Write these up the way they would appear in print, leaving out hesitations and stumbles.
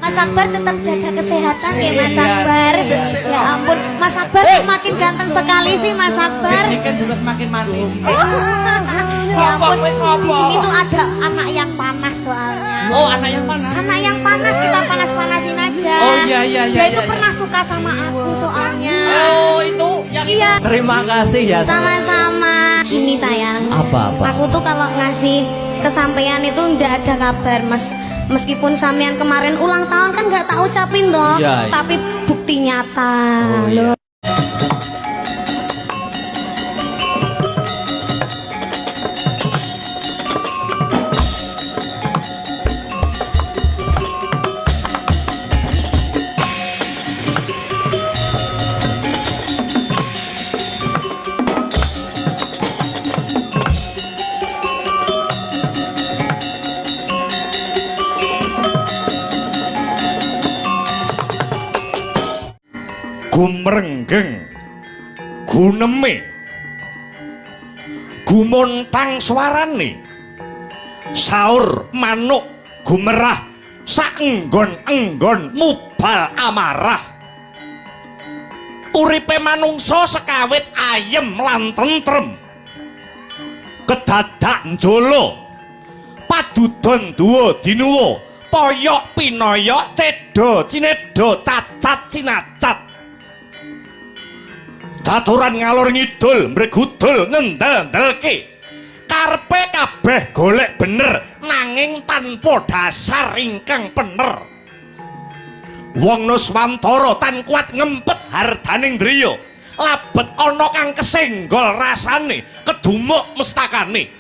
Mas Akbar tetap jaga kesehatan ya Mas Akbar. Ya ampun, Mas Akbar makin ganteng sekali sih Mas Akbar. Ini kan juga semakin manis. Ya ampun, di sini tuh ada anak yang panas soalnya. Oh, anak yang panas. Anak yang panas kita panas-panasin aja. Oh, iya, iya, iya, Dia itu iya, pernah suka sama aku soalnya. Oh, itu yang Iya. Terima kasih ya. Sama-sama. Gini sayang. Apa-apa? Aku tuh kalau ngasih kesampaian itu ndak ada kabar, Mas. Meskipun sampean kemarin ulang tahun kan nggak tak ucapin toh, Iya, iya. tapi bukti nyata. Oh, iya. Loh. Gumrenggeng guneme gumontang swarane saur manuk gumerah saenggon-enggon mubal amarah uripe manungsa sekawit ayem lan tentrem kedadak njolo padudon duwa dinuwa poyok pinoyok cedha cinedha cacat cinacat caturan ngalor ngidul mregudul ngendel-ndelke karepe kabeh golek bener nanging tanpa dasar ingkang pener wong nuswantara tan kuat ngempet hardaning driya labet ana kang kesenggol rasane kedumuk mestakane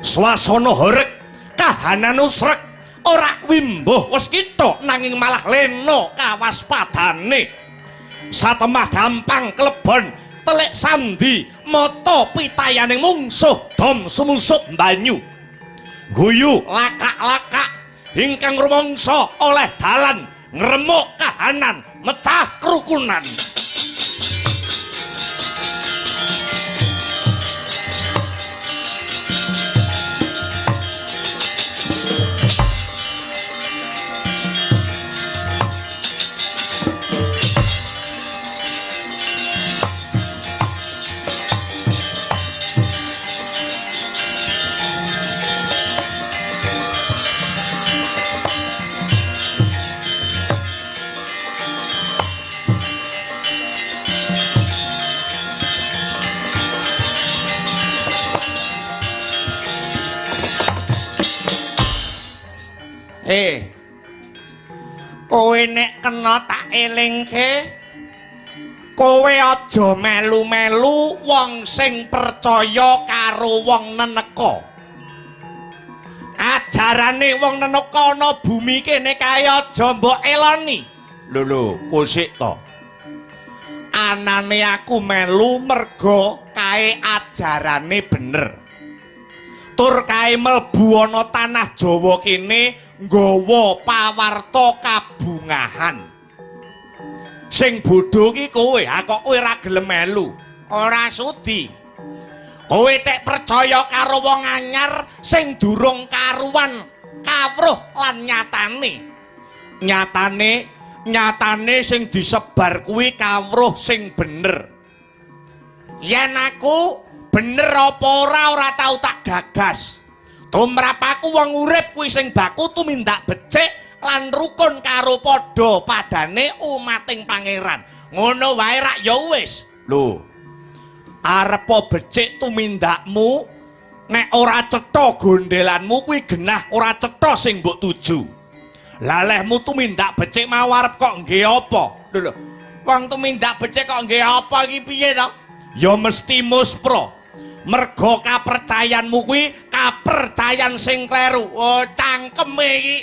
swasana horeg kahanan usrek ora wimbuh weskita nanging malah lena kawaspadane satemah gampang klebon telik sandi mata pitayaning mungsuh dom sumusup banyu guyu lakak-lakak ingkang rumangsa oleh dalan ngremuk kahanan mecah kerukunan. Kowe nek kena tak elingke, kowe aja melu-melu wong sing percaya karo wong neneka. Ajarane wong neneka ana bumi kene kae aja mbok eloni. Lho lho, kosik to. Anane aku melu merga kae ajarane bener. Tur kae mlebu ana tanah Jawa kene nggawa pawarta kabungahan. Sing bodho ki kowe, ha kok kowe ora gelem melu? Ora sudi. Kowe tek percaya karo wong anyar sing durung karuan kawruh lan nyatane. Nyatane, nyatane sing disebar kuwi kawruh sing bener. Yen aku bener apa ora ora tau tak gagas. Tumrap aku wong urip kuwi sing baku tumindak becik lan rukun karo padha padane umating pangeran. Ngono wae rak ya wis. Lho. Arepa becik tumindakmu nek ora cetha gondelanmu kuwi genah ora cetha sing mbok tuju. Lah lehmu tumindak becik mau arep kok nggih apa? Lho lho. Wong tumindak becik kok nggih apa iki piye to? Ya mesti muspra. Merga kapercayanmu kuwi kapercayan sing kleru. Oh, cangkeme iki.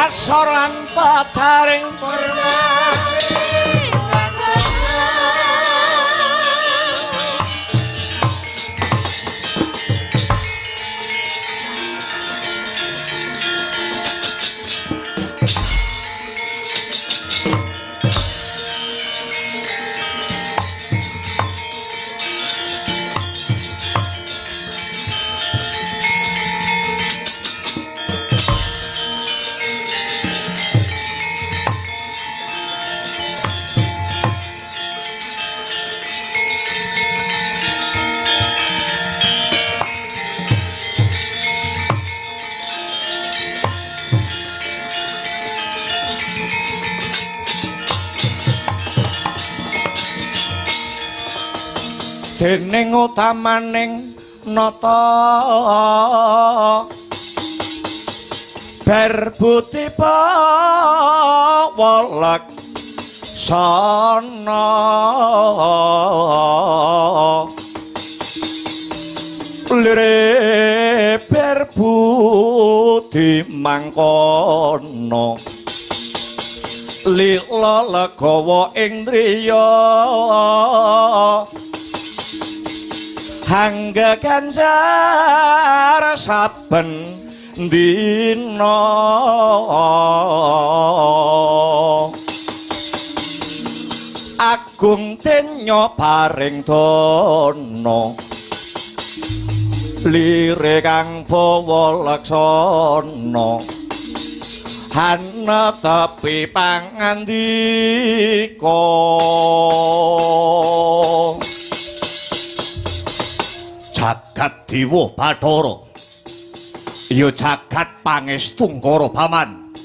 Ngasor lan pacaring dening utamaning nata berbuti pawelek sana lire berbudi mangkono lila legawa ing driya hangga ganjar saben dina agung denya paring dana lire kang bawa laksana hanep tepi pangandika. Jagat Dewa Bathara ya jagat pangestungkara paman.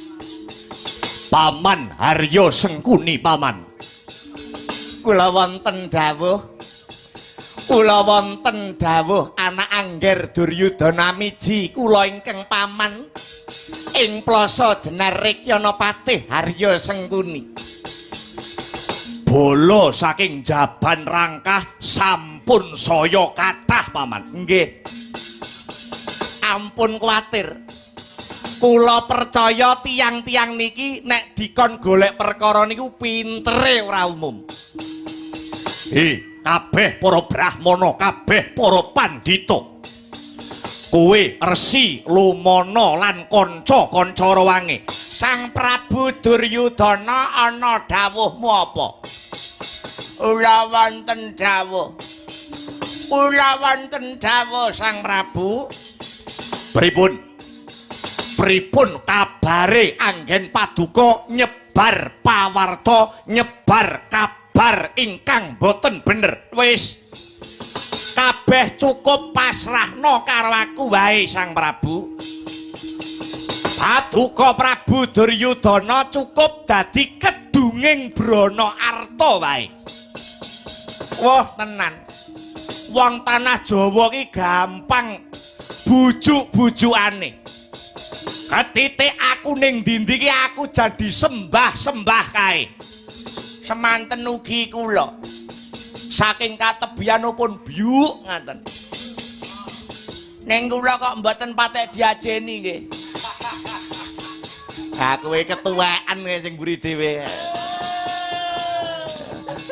Paman Harya Sengkuni paman. Kula wonten dawuh. Kula wonten dawuh anak angger Duryudana miji kula ingkang paman ing plasa jenar Rekyana Patih Harya Sengkuni. Bala saking Jaban Rangkah sampun saya kathah paman. Nggih. Ampun kuwatir. Kula percaya tiyang-tiyang niki nek dikon golek perkara niku pintere ora umum. Hi, kabeh para brahmana, kabeh para pandhita. Kowe Resi Lumana lan kanca-kanca rawange. Sang Prabu Duryudana ana dawuhmu apa? Kula wonten dawuh. Kula wonten dawuh Sang Prabu. Pripun? Pripun kabare anggen paduka nyebar pawarta, nyebar kabar ingkang boten bener? Wis. Kabeh cukup pasrahno karo aku wae Sang Prabu. Paduka Prabu Duryudana cukup dadi kedunging brana arta wae. Wah tenan. Wong tanah Jawa ki gampang bujuk-bujukane. Ketitik aku ning ndi-ndi ki aku jan disembah-sembah kae. Semanten ugi kula. Saking katebianipun byuk ngaten. Ning kula kok mboten patek diajeni nggih. Ha kowe ketuweken kowe sing mburi dhewe.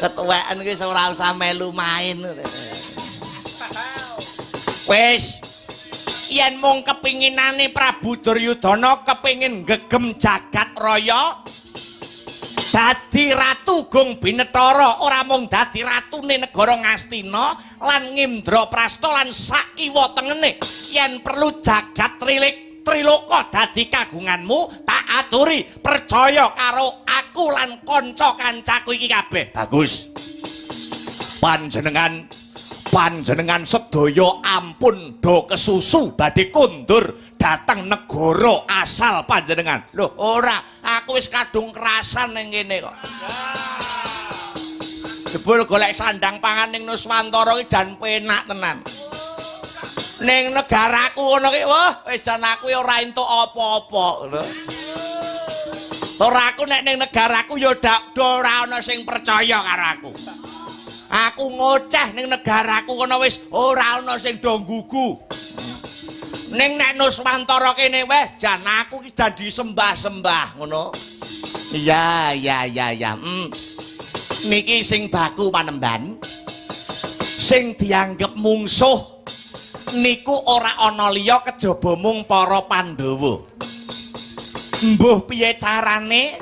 Ketuweken wis ora usah melu main. Wis yen mung kepinginane Prabu Duryudana kepingin gegem jagat raya dadi ratu Gung Binetara, ora mung dadi ratune negara Ngastina lan Ngindraprasta lan sakiwa tengene. Yen perlu jagat Triloka dadi kagunganmu, tak aturi percaya karo aku lan kanca kancaku iki kabeh. Bagus. Panjenengan sedaya ampun do kesusu badhe kondur dhateng negara asal panjenengan. Lho ora, aku wis kadung kerasan ning kene kok. Jebul golek sandang pangan ning Nuswantara iki jan penak tenan. Ning negaraku ngono ki, wah wis jan aku ora entuk apa-apa ngono. Ora aku nek ning negaraku ya ora ana sing percaya karo aku. Aku ngoceh ning negaraku kono wis ora ana sing do nggugu. Ning nek Nuswantara kene weh jan aku ki dan disembah-sembah ngono. Iya iya iya iya. Niki sing baku panemban. Sing dianggep mungsuh niku ora ana liya kejaba mung para Pandhawa. Mbuh piye carane?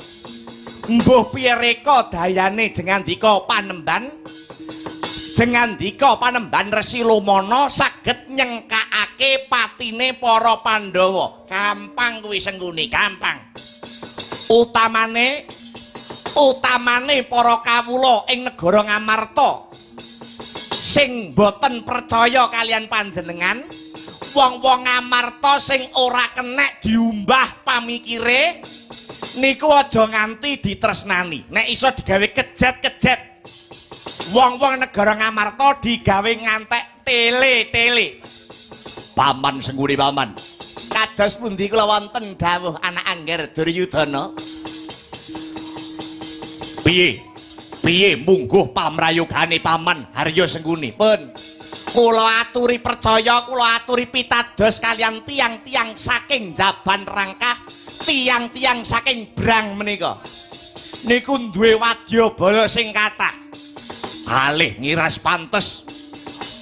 Mbuh piye reka dayane jengandika panemban? Jengandika panemban Resi Lumana saged nyengkakake patine para Pandhawa. Gampang kuwi Sengkuni, gampang. Utamane para kawula ing negara Ngamarta sing boten percaya kalian panjenengan, wong-wong Ngamarta sing ora kenek diumbah pamikire niku aja nganti ditresnani. Nek iso digawe kejet-kejet. Wong-wong negara Ngamarta digawe ngantek tele-tele. Paman Sengkuni paman. Kados pundi kula wonten dawuh anak angger Duryudana? Piye? Piye mungguh pamrayogane paman Harya Sengkuni? Pun kula aturi percaya, kula aturi pitados kalian tiang-tiang saking Jaban Rangkah, tiang-tiang saking Brang menika. Niku duwe wadyabala sing kathah. Kalih ngiras pantes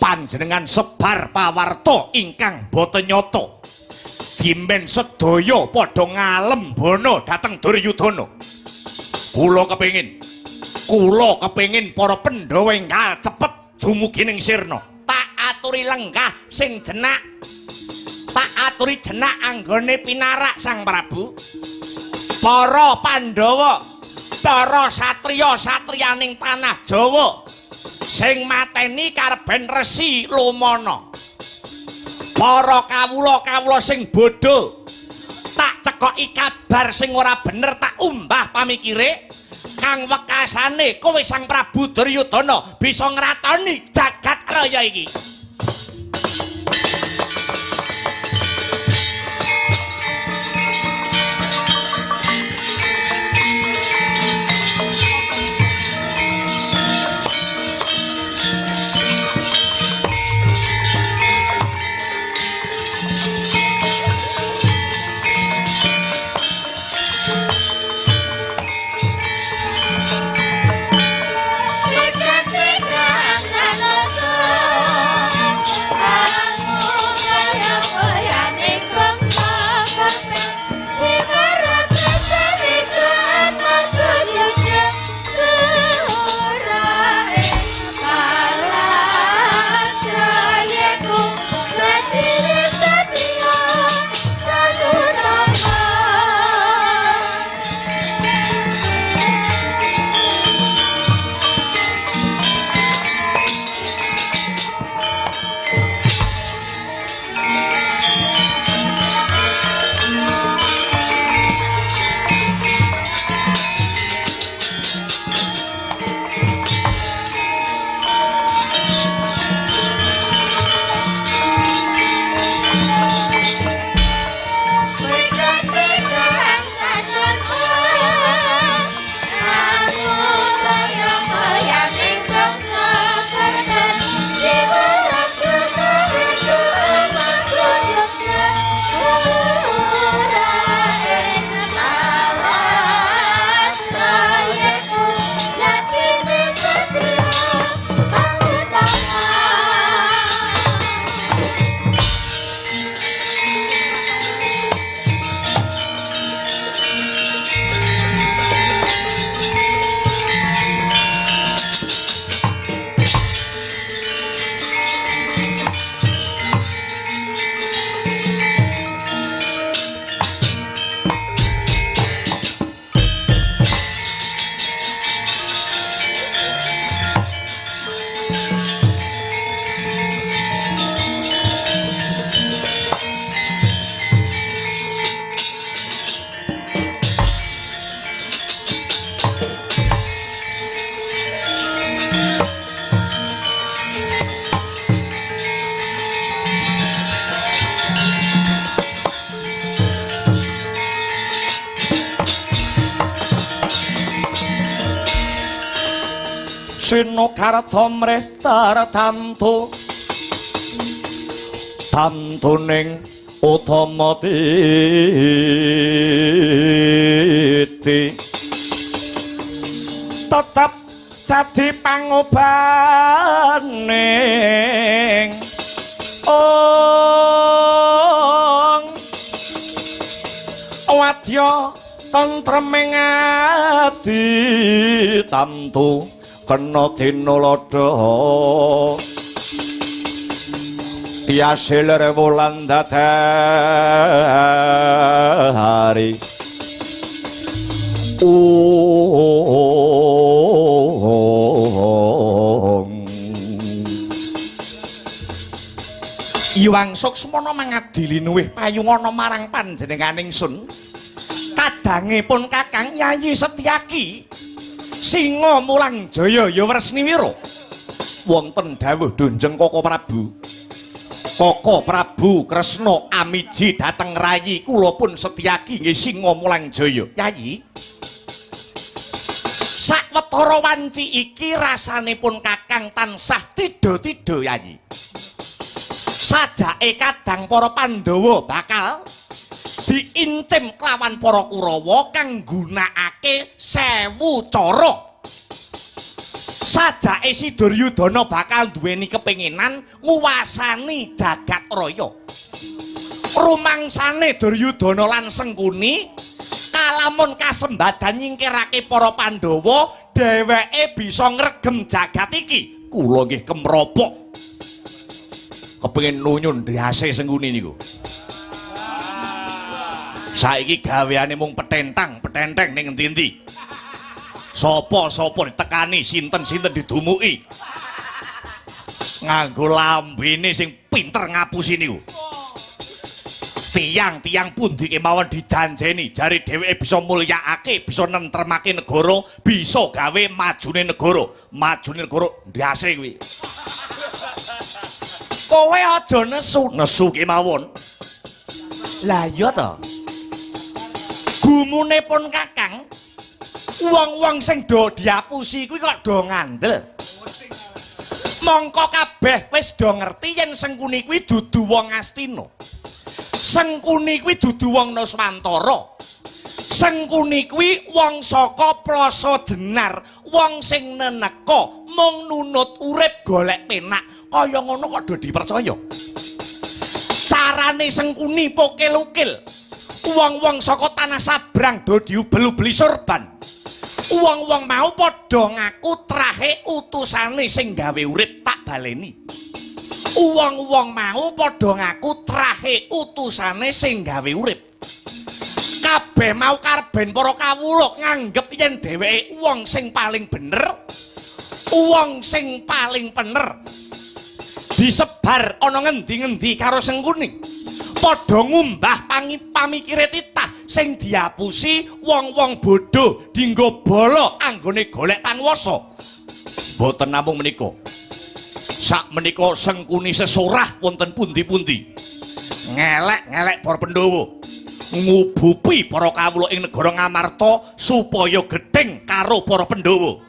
panjenengan sebar pawarta ingkang boten nyata. Jimen sedaya padha ngalembana dhateng Duryudana. Kula kepengin para Pandhawa enggal cepet dumugi ning sirna. Tak aturi lenggah sing jenak. Tak aturi jenak anggone pinarak Sang Prabu. Para Pandhawa, para satriya-satriyaning tanah Jawa sing mateni karben Resi Lumana. Para kawula-kawula sing bodho tak cekoki kabar sing ora bener, tak umbah pamikire kang wekasane kowe Sang Prabu Duryudana bisa ngratoni jagat raya iki. Sinokarta mreh tartantu tantuning Utama titi tetep dadi pangobaning ong wadya tentreming ati tamtu kena dinuladha tiase lir wulan dadari ong. Iwang Suksmana mangadili nuwih payungana marang panjenenganing sun. Kadange pun Kakang Yayi Setyaki Singa Mulang Jaya ya Wresniwira. Wonten dawuh Dunjeng Koko Prabu. Koko Prabu Kresna amiji dhateng rayi kula pun Setyaki nggih Singa Mulang Jaya. Yayi, sawetara wanci iki rasanipun Kakang tansah tidha-tidha Yayi. Sajake kadang para Pandhawa bakal diincim kelawan para Kurawa kang nggunakake 1000 cara. Sajake si Duryudana bakal duweni kepenginan nguwasani jagat raya. Rumangsane Duryudana lan Sengkuni kalamun kasembadan nyingkirake para Pandhawa, dheweke bisa ngregem jagat iki. Kula nggih kemropok. Kepengin nunyun ndase Sengkuni niku. Saiki gaweane mung petentang, petenteng ning endi-endi. Sapa-sapa ditekani, sinten-sinten didumuki. Nganggo lambene sing pinter ngapusi niku. Tiang-tiang pundi kemawon dijanjeni, jare dheweke bisa mulyakake, bisa nentremake negara, bisa gawe majune negara. Majune negara ndase kuwi. Kowe aja nesu, nesu kemawon. Lah iya to. Gumune pun Kakang, wong-wong sing do diapusi kuwi kok do ngandel. Mongko kabeh wis do ngerti yen Sengkuni kuwi dudu wong Astina. Sengkuni kuwi dudu wong Nuswantara. Sengkuni kuwi wong saka Plasa Jenar, wong sing neneka mung nunut urip golek penak. Kaya ngono kok do dipercaya. Carane Sengkuni pokel-ukil. Wong-wong saka tanah sabrang do diubel-ubeli sorban. Wong-wong mau padha ngaku trahe utusane sing gawe urip tak baleni. Wong-wong mau padha ngaku trahe utusane sing gawe urip. Kabeh mau karben para kawula nganggep yen dheweke wong sing paling bener, wong sing paling pener. Disebar ana ngendi-ngendi karo Sengkuni. Padha ngumbah pamikire titah sing diapusi wong-wong bodho dinggo bala anggone golek panguwasa. Mboten namung menika. Sak menika Sengkuni sesorah wonten pundi-pundi. Ngelek-ngelek para Pandhawa, ngubupi para kawula ing negara Ngamarta supaya gething karo para Pandhawa.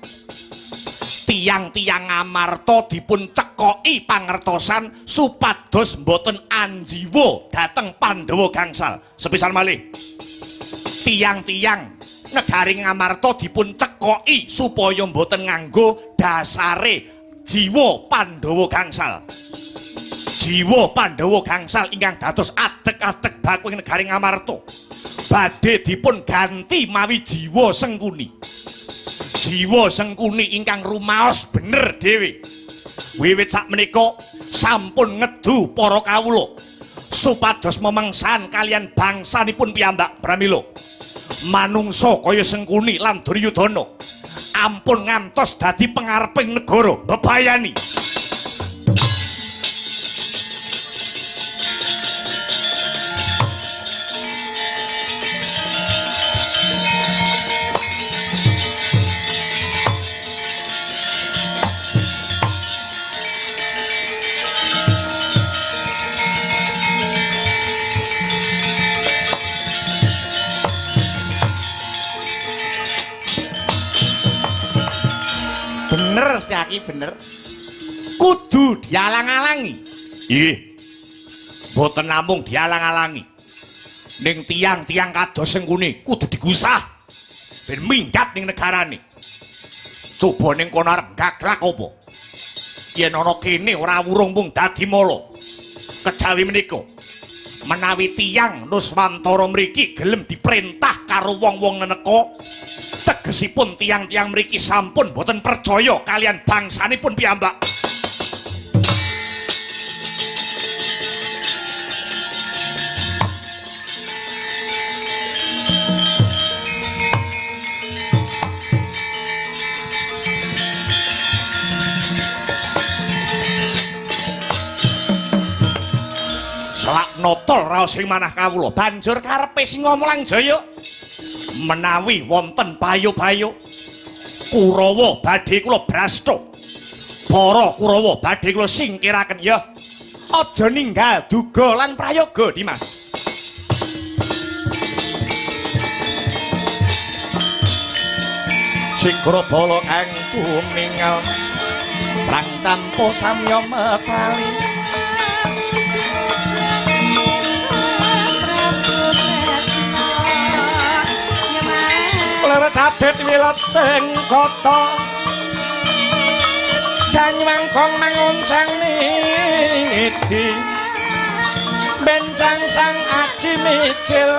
Tiang-tiang Ngamarta dipun cekoki pangertosan supados mboten anjiwa dhateng Pandhawa gangsal. Sepisan malih, tiang-tiang negari Ngamarta dipun cekoki supaya mboten nganggo dasare jiwa Pandhawa gangsal. Jiwa Pandhawa gangsal ingkang dados adeg-adeg baku ing negari Ngamarta badhe dipun ganti mawi jiwa Sengkuni. Jiwa Sengkuni ingkang rumaos bener dhewe. Wiwit sakmenika sampun ngedu para kawula supados memengsan kalian bangsanipun piyambak. Pramila manungsa kaya Sengkuni lan Duryudana ampun ngantos dadi pengareping negara bebayani. Bener Setyaki, bener. Kudu dialang-alangi. Nggih. Boten namung dialang-alangi. Ning tiyang-tiyang kados sengkune kudu digusah ben minggat ning negarane. Coba ning kono arep gaglak apa? Yen ana kene ora wurung mung dadi mala. Kejawi menika menawi tiyang Nuswantara mriki gelem diperintah karo wong-wong neneka, tegesipun tiyang-tiyang mriki sampun boten percaya kalian bangsanipun piyambak. Selak notol raos ing manah kawula banjur karepe Singamulang Jaya menawi wonten payo-payo Kurawa badhe kula brasta, para Kurawa badhe kula singkiraken. Ya aja ninggal duga lan prayoga Dimas. Sigra bala kang tumingal prang tanpa samya metali. Dadet wileteng kota Janywangkong manguncang nidi bencang sang aji micil.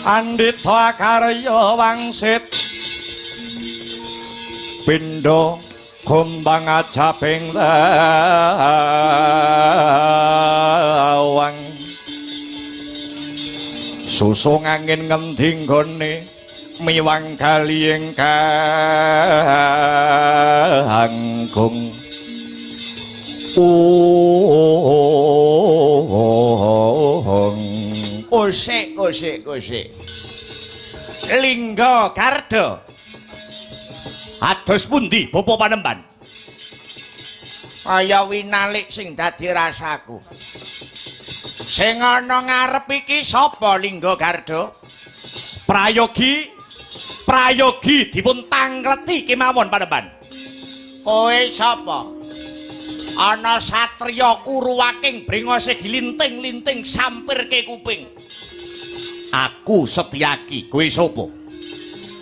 Andhita karya wangsit pindha gombang ajabing lawang susung angin ngendi nggone miwang kali ingkang Kosek kosek kosek Lingga Garda ados pundi bapa panemban? Kaya winalik sing dadi rasaku. Sing ana ngarep iki sapa Lingga Garda? Prayogi, prayogi dipun tangkleti kemawon panemban. Kowe sapa? Ana satriya Kuruwaking brengose dilinting-linting sampirke kuping. Aku Setyaki, kowe sapa?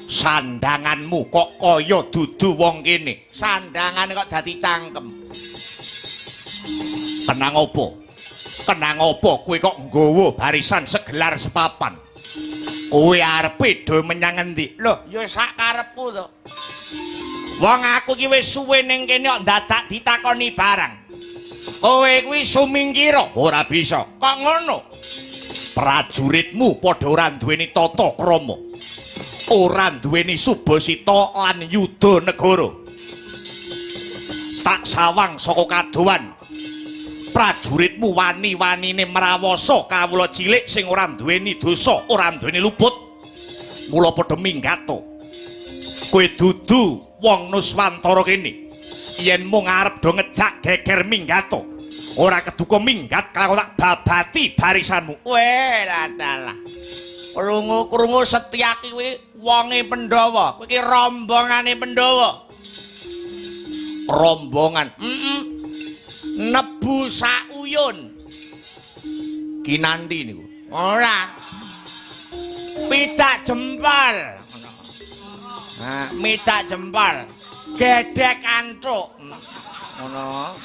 Sandanganmu kok kaya dudu wong kene. Sandangane kok dadi cangkem. Kenang apa? Kenang apa kowe kok nggawa barisan segelar sepapan? Kowe arepe do menyang endi? Lho, ya sak karepku to. Wong aku iki wis suwe ning kene kok dadak ditakoni barang. Kowe kuwi sumingkira? Ora bisa. Kok ngono? Prajuritmu padha ora duweni tata krama. Ora duweni subasita lan yuda negara. Tak sawang saka kadohan. Prajuritmu wani-wanine mrawasa kawula cilik sing ora duweni dosa, ora duweni luput. Mula padha minggat to. Kowe dudu wong Nuswantara kene. Yen mung arep do ngejak geger minggat to. Ora keduka minggat karo tak babati barisanmu. Weh, ladalah. Krungu-krungu Setyaki kuwi wonge Pandhawa. Kuwi iki rombongane Pandhawa. Rombongan. Heeh. Nebu sauyun. Kinanti niku. Ora. Pidak jempol. Nah, midak jempol. Gedhek antuk. Ngono.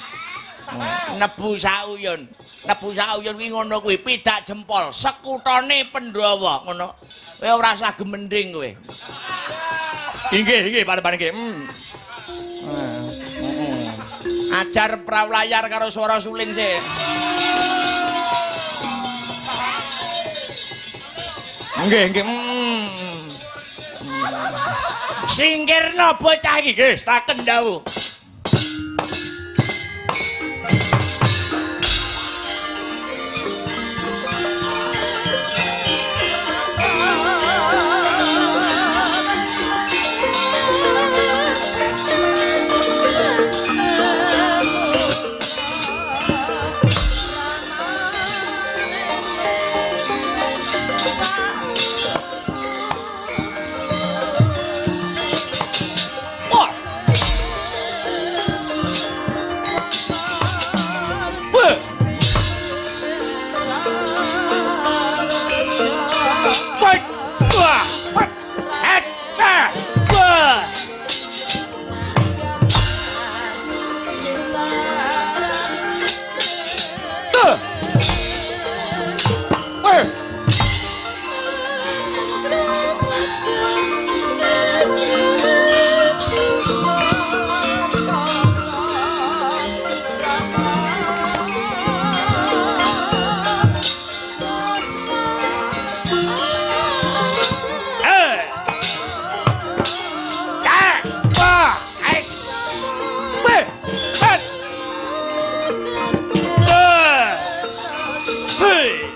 Nebu sauyun. Nebu sauyun kuwi ngono kuwi, pidak jempol, sekutane Pandhawa ngono. Kowe ora usah gemending kowe. Inggih, inggih, panembahan nggih. Ajar prau layar karo swara suling sih. Nggih, nggih. Singkirna bocah iki, nggih, taken dawuh. Hey!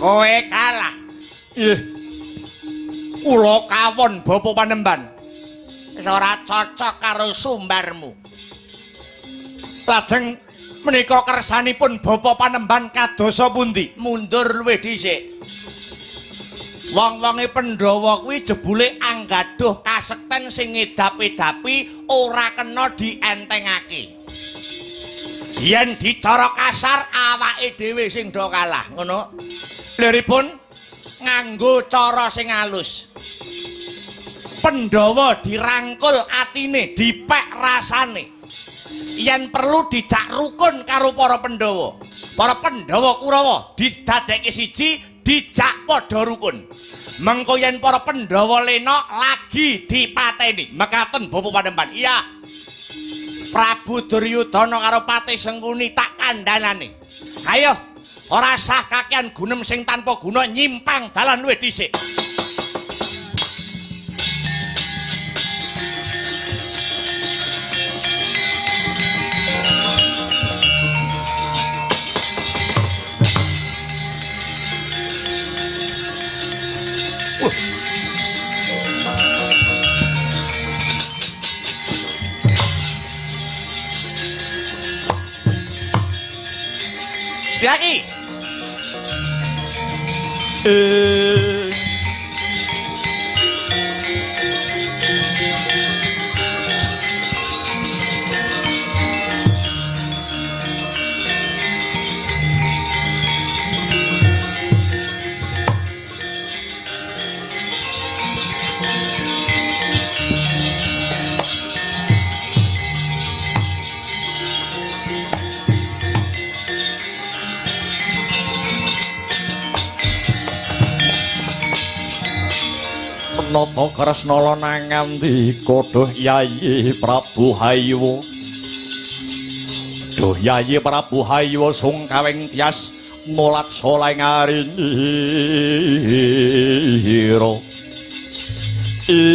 Kowe kalah. Nggih. Kula kawon Bapak Panemban. Wis ora cocok karo sumbarmu. Lajeng menika kersanipun Bapak Panemban kadosa pundi? Mundur luwih dhisik. Wong-wonge Pandhawa kuwi jebule anggaduh kasekten sing ngedap-edapi ora kena dientengake. Yen dicara kasar awake dhewe sing do kalah, ngono. Liripun nganggo cara sing alus. Pandhawa dirangkul atine, dipek rasane. Yen perlu dijak rukun karo para Pandhawa. Para Pandhawa Kurawa didadekke siji, dijak padha rukun. Mengko yen para Pandhawa lena lagi dipateni. Mekaten Bapak Panemban. Iya. Prabu Duryudana karo Patih Sengkuni tak kandhanane. Ayo, ora sah kakean gunem sing tanpa guna nyimpang dalan luwih dhisik. Lagi. Nata Kresna nangandika duh Yayi Prabu Haywa. Duh Yayi Prabu Haywa sungkawing tias mulat saleh ngarinira. Ing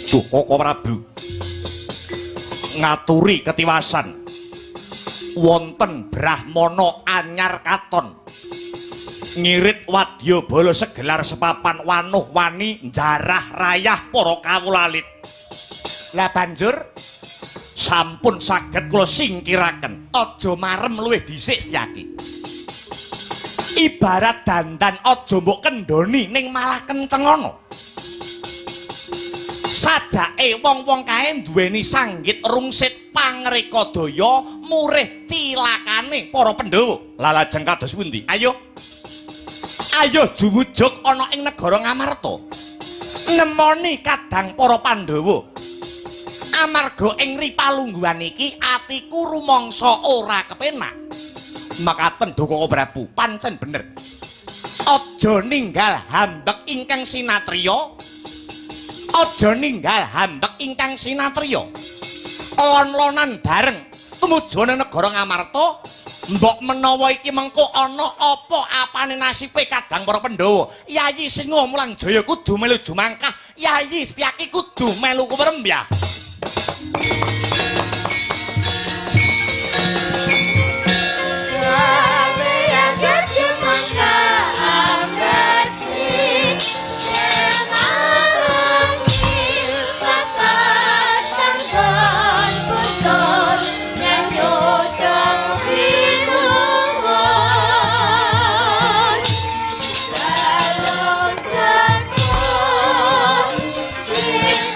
duh Koko Prabu ngaturi ketiwasan wonten brahmana anyar katon ngirit wadya bala segelar sepapan wanuh wani njarah rayah para kawula alit. Lah banjur sampun saged kula singkiraken. Aja marem luwih dhisik Setyaki. Ibarat dandan aja mbok kendhoni ning malah kencengono. Sajake wong-wong kae duweni sanggit rungsit pangreka daya murih cilakane para Pandhawa. Lah lajeng kados pundi? Ayo. Ayo jumujuk ana ing negara Ngamarta. Nemoni kadang para Pandhawa. Amarga ing ripalungguhan iki atiku rumangsa ora kepenak. Makaten Koko Prabu, pancen bener. Aja ninggal hambek ingkang sinatriya. Aja ninggal hambek ingkang sinatriya. Lon-lonan bareng tumuju nang negara Ngamarta. Mbok menawa iki mengko ana apa apane nasibe kadang para Pandhawa. Yayi Singa Mulang Jaya kudu melu jumangkah, Yayi Setyaki kudu melu kumrembyah. Sing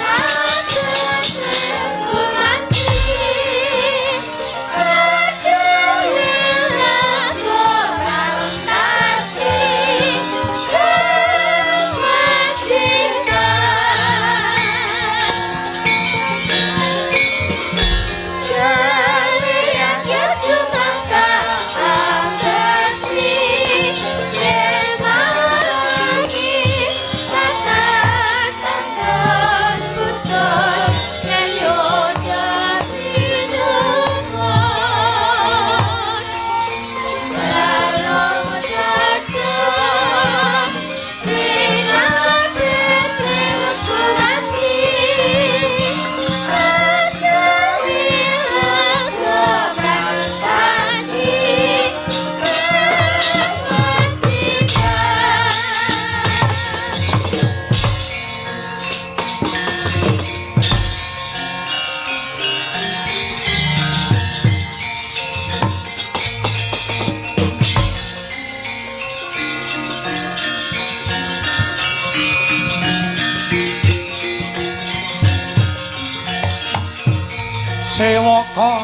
Sewaka.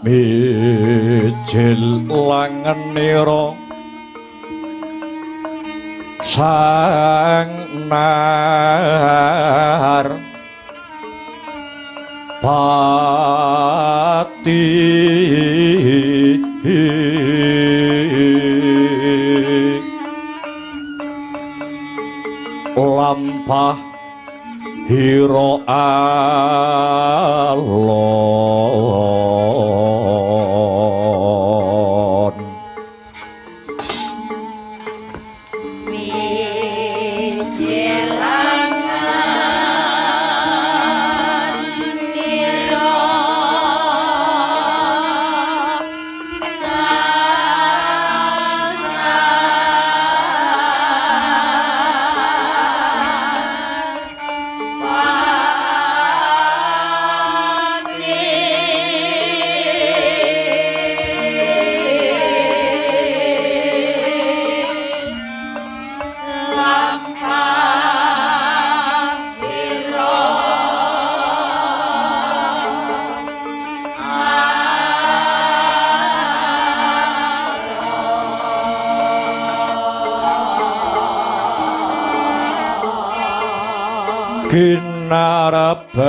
Mijil langenira sang nar pati lampah hira alon. Pati. Ginarebek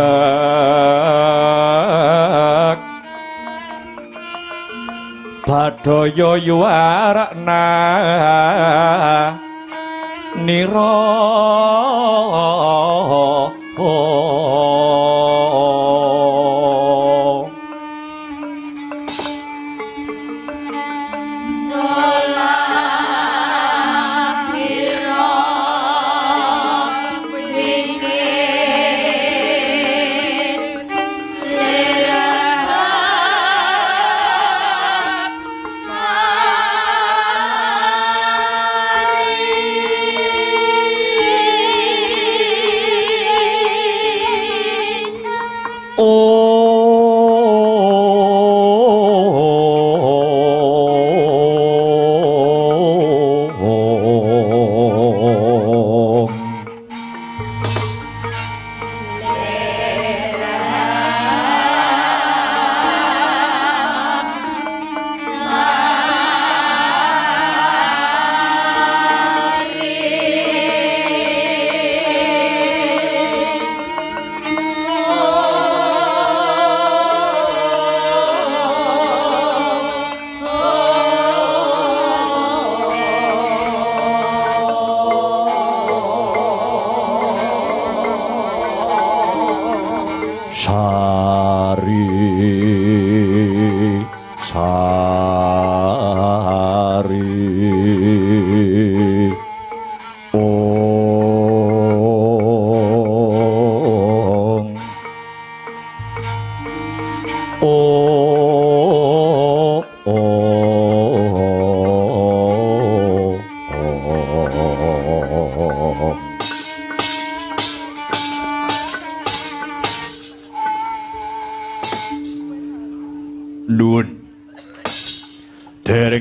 Badaya yuwarna nira.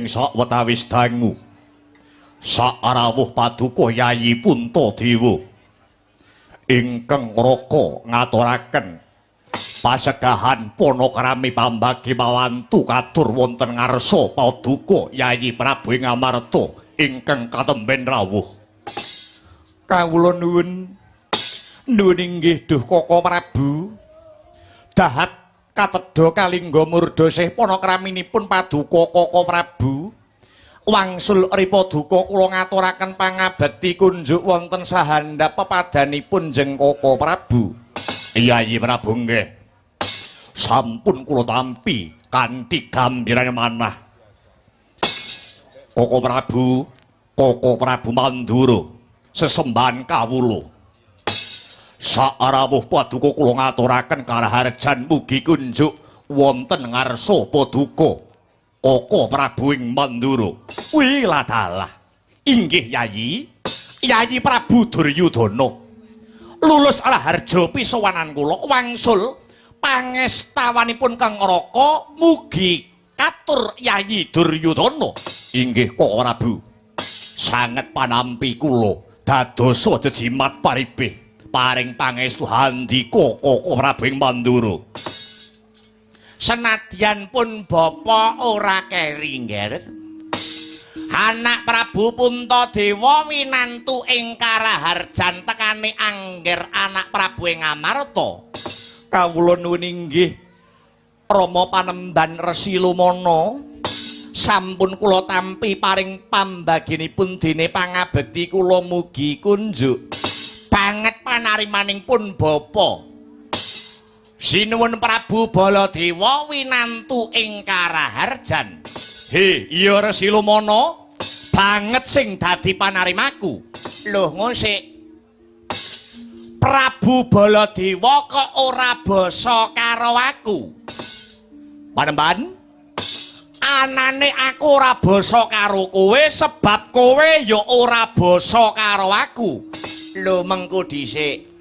Sawetawis dangu sarawuh paduka Yayi Puntadewa ingkang raka ngaturaken pasegahan panakrami pambagi mawantu katur wonten ngarsa paduka Yayi Prabu ing Amarta ingkang katemben rawuh. Kawula nuwun nuwun inggih duh Kaka Prabu. Dahat katedha kalingga murda sih panakraminipun paduka Kaka Prabu. Wangsul ripaduka kula ngaturaken pangabekti kunjuk wonten sahandhap pepadanipun jeng Kaka Prabu. Yayi Prabu nggih. Sampun kula tampi kanthi gambirane manah. Kaka Prabu, Kaka Prabu Mandura, sesembahan kawula. Sarawuh paduka kula ngaturaken karaharjan mugi kunjuk wonten ngarsa paduka Kaka Prabu ing Mandura. Wiladalah. Inggih Yayi. Yayi Prabu Duryudana. Lulus raharja pisowanan kula wangsul pangestawanipun Kang Raka mugi katur Yayi Duryudana. Inggih Kaka Prabu. Sanget panampi kula dadosa jejimat paribih paring pangestu handika Kaka Prabu ing Mandura. Senadyan pun bapa ora keri ngger. Anak Prabu Puntadewa winantu ing karaharjan tekane angger anak Prabu ing Amarta. Kawula nuwun inggih Rama Panemban Resi Lumana. Sampun kula tampi paring pambaginipun dene pangabekti kula mugi kunjuk banget panarimaning pun bapa. Sinuwun Prabu Baladewa winantu ing karaharjan. He, iya Resi Lumana, banget sing dadi panarimaku. Loh ngosik. Prabu Baladewa kok ora basa karo aku? Panemban, anane aku ora basa karo kowe sebab kowe ya ora basa karo aku. Lho mengko dhisik.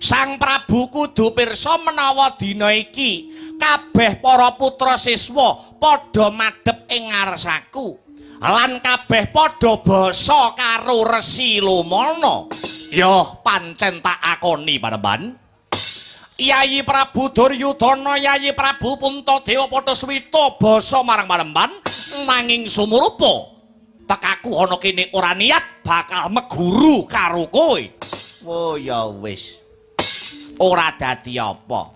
Sang Prabu kudu pirsa menawa dina iki kabeh para putra siswa padha madhep ing ngarsaku lan kabeh padha basa karo Resi Lumana. Yoh pancen tak akoni Panemban. Yayi Prabu Duryudana, Yayi Prabu Puntadewa padha swita basa marang Panemban, nanging sumurupa tekaku ana kene ora niat bakal meguru karo kowe. Oh ya wis. Ora dadi apa.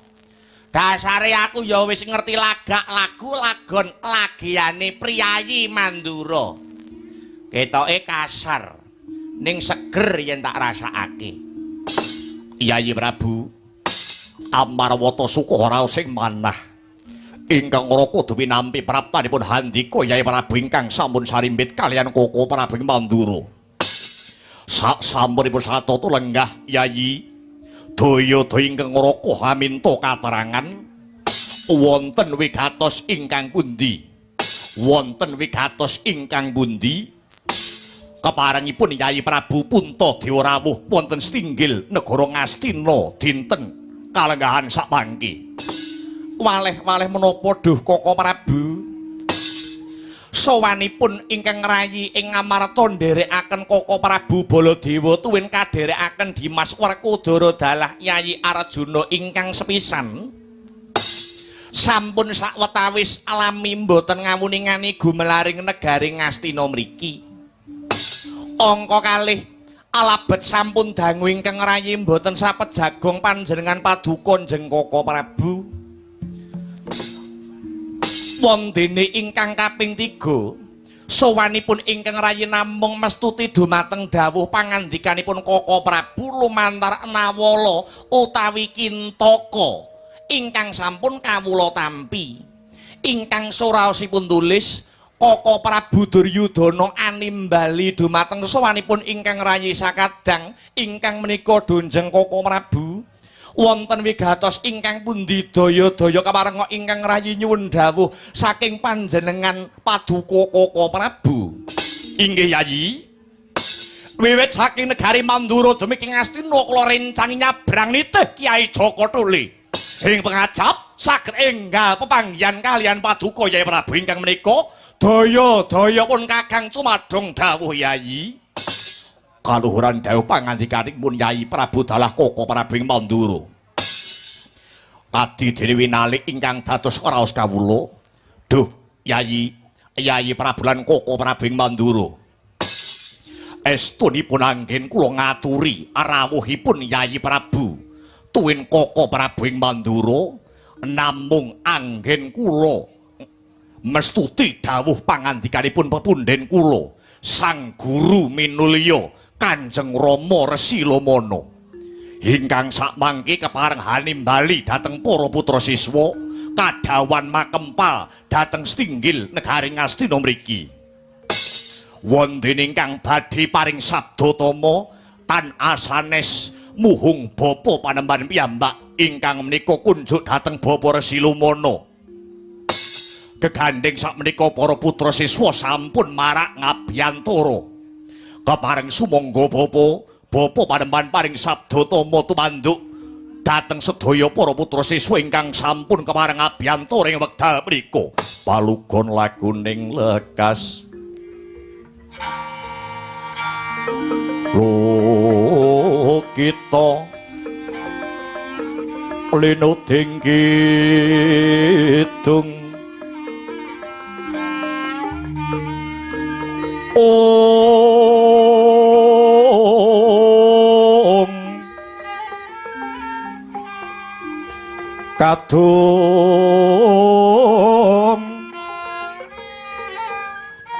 Dasare aku ya wis ngerti lagak lagu lagon lagiane priyayi Mandura. Ketoke kasar ning seger yen tak rasakake. Yayi Prabu, Amarwata sukuh raos sing manah. Ingkang ora kudu winampi praptanipun handika Yayi Prabu ingkang sampun sarimbit kaliyan Koko Prabu Mandura. Sak sampunipun satata lenggah Yayi, daya-daya ingkang raka aminta katerangan wonten wigatos ingkang pundi? Wonten wigatos ingkang pundi? Keparengipun Yayi Prabu Puntadewa rawuh wonten setinggil negara Ngastina dinten kalenggahan sakmangke. Waleh-waleh menapa duh Koko Prabu? Sowanipun ingkang rayi ing Ngamarta nderekaken Koko Prabu Baladewa tuwin kadherekaken Dimas Werkudara dalah Yayi Arjuna ingkang sepisan. Sampun sawetawis alami mboten ngawuningani gumelaring negari Ngastina mriki. Angka kalih alabet sampun dangu ingkang rayi mboten sapet jagong panjenengan paduka njeng Koko Prabu. Wondene ingkang kaping 3 sowanipun ingkang rayi namung mestuti dumateng dawuh pangandikanipun Koko Prabu lumantar Nawala utawi Kintaka ingkang sampun kawula tampi. Ingkang suraosipun tulis Koko Prabu Duryudana animbali dumateng sowanipun ingkang rayi sakadang ingkang menika donjeng Koko Prabu. Wonten wigatos ingkang pundi daya-daya kaparenga ingkang rayi nyuwun dawuh saking panjenengan paduka Koko Prabu. Inggih Yayi. Wiwit saking negari Mandura dumugi Ngastina kula rencangi nyabrang nitih Kyai Jaka Tuli. Ing pengajap saged enggal pepanggihan kaliyan paduka Yayi Prabu ingkang menika daya-daya pun kakang cumadong dawuh Yayi. Kaluhuran dawuh pangandikanipun Yayi Prabu dalah Koko Prabu ing Mandura. Kadi dene winalik ingkang dados raos kawula. Duh, Yayi, Yayi Prabu lan Koko Prabu ing Mandura. Estunipun anggen kula ngaturi rawuhipun Yayi Prabu tuwin Koko Prabu ing Mandura, namung anggen kula mestuti dawuh pangandikanipun pepundhen kula Sang Guru Minulya Kanjeng Rama Resi Lomana ingkang sakmangke kepareng hanimbali dhateng para putra siswa kadhawan makempal dhateng setinggil negari Ngastina mriki. Wonten ingkang badhe paring sabda tama tan asanes muhung bapa panembahan piyambak ingkang menika kunjuk dhateng Bapa Resi Lomana. Gegandheng sakmenika para putra siswa sampun marak ngabiyantara. Kepareng sumangga bapa, bapa panembahan paring sabda tama tumanduk dhateng sedaya para putra siswa ingkang sampun kepareng ngabiyantara ing wekdal mriku. Palugon laguning lekas. Lokita linuding kidung Om kadung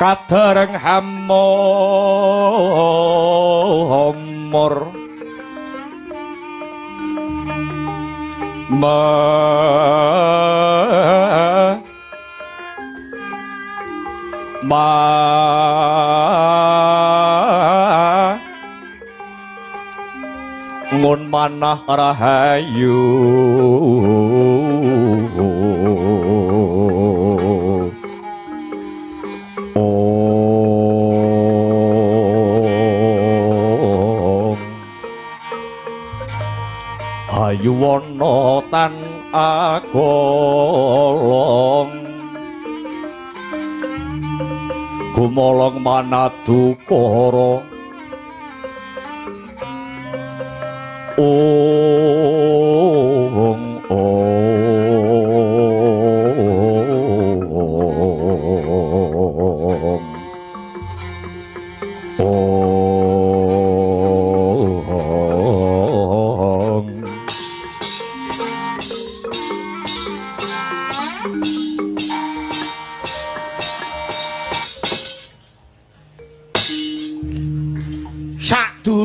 kadereng hamor ma ngun manah rahayu Om hayu wana tan agolong gumolong manadukara ong ong ong.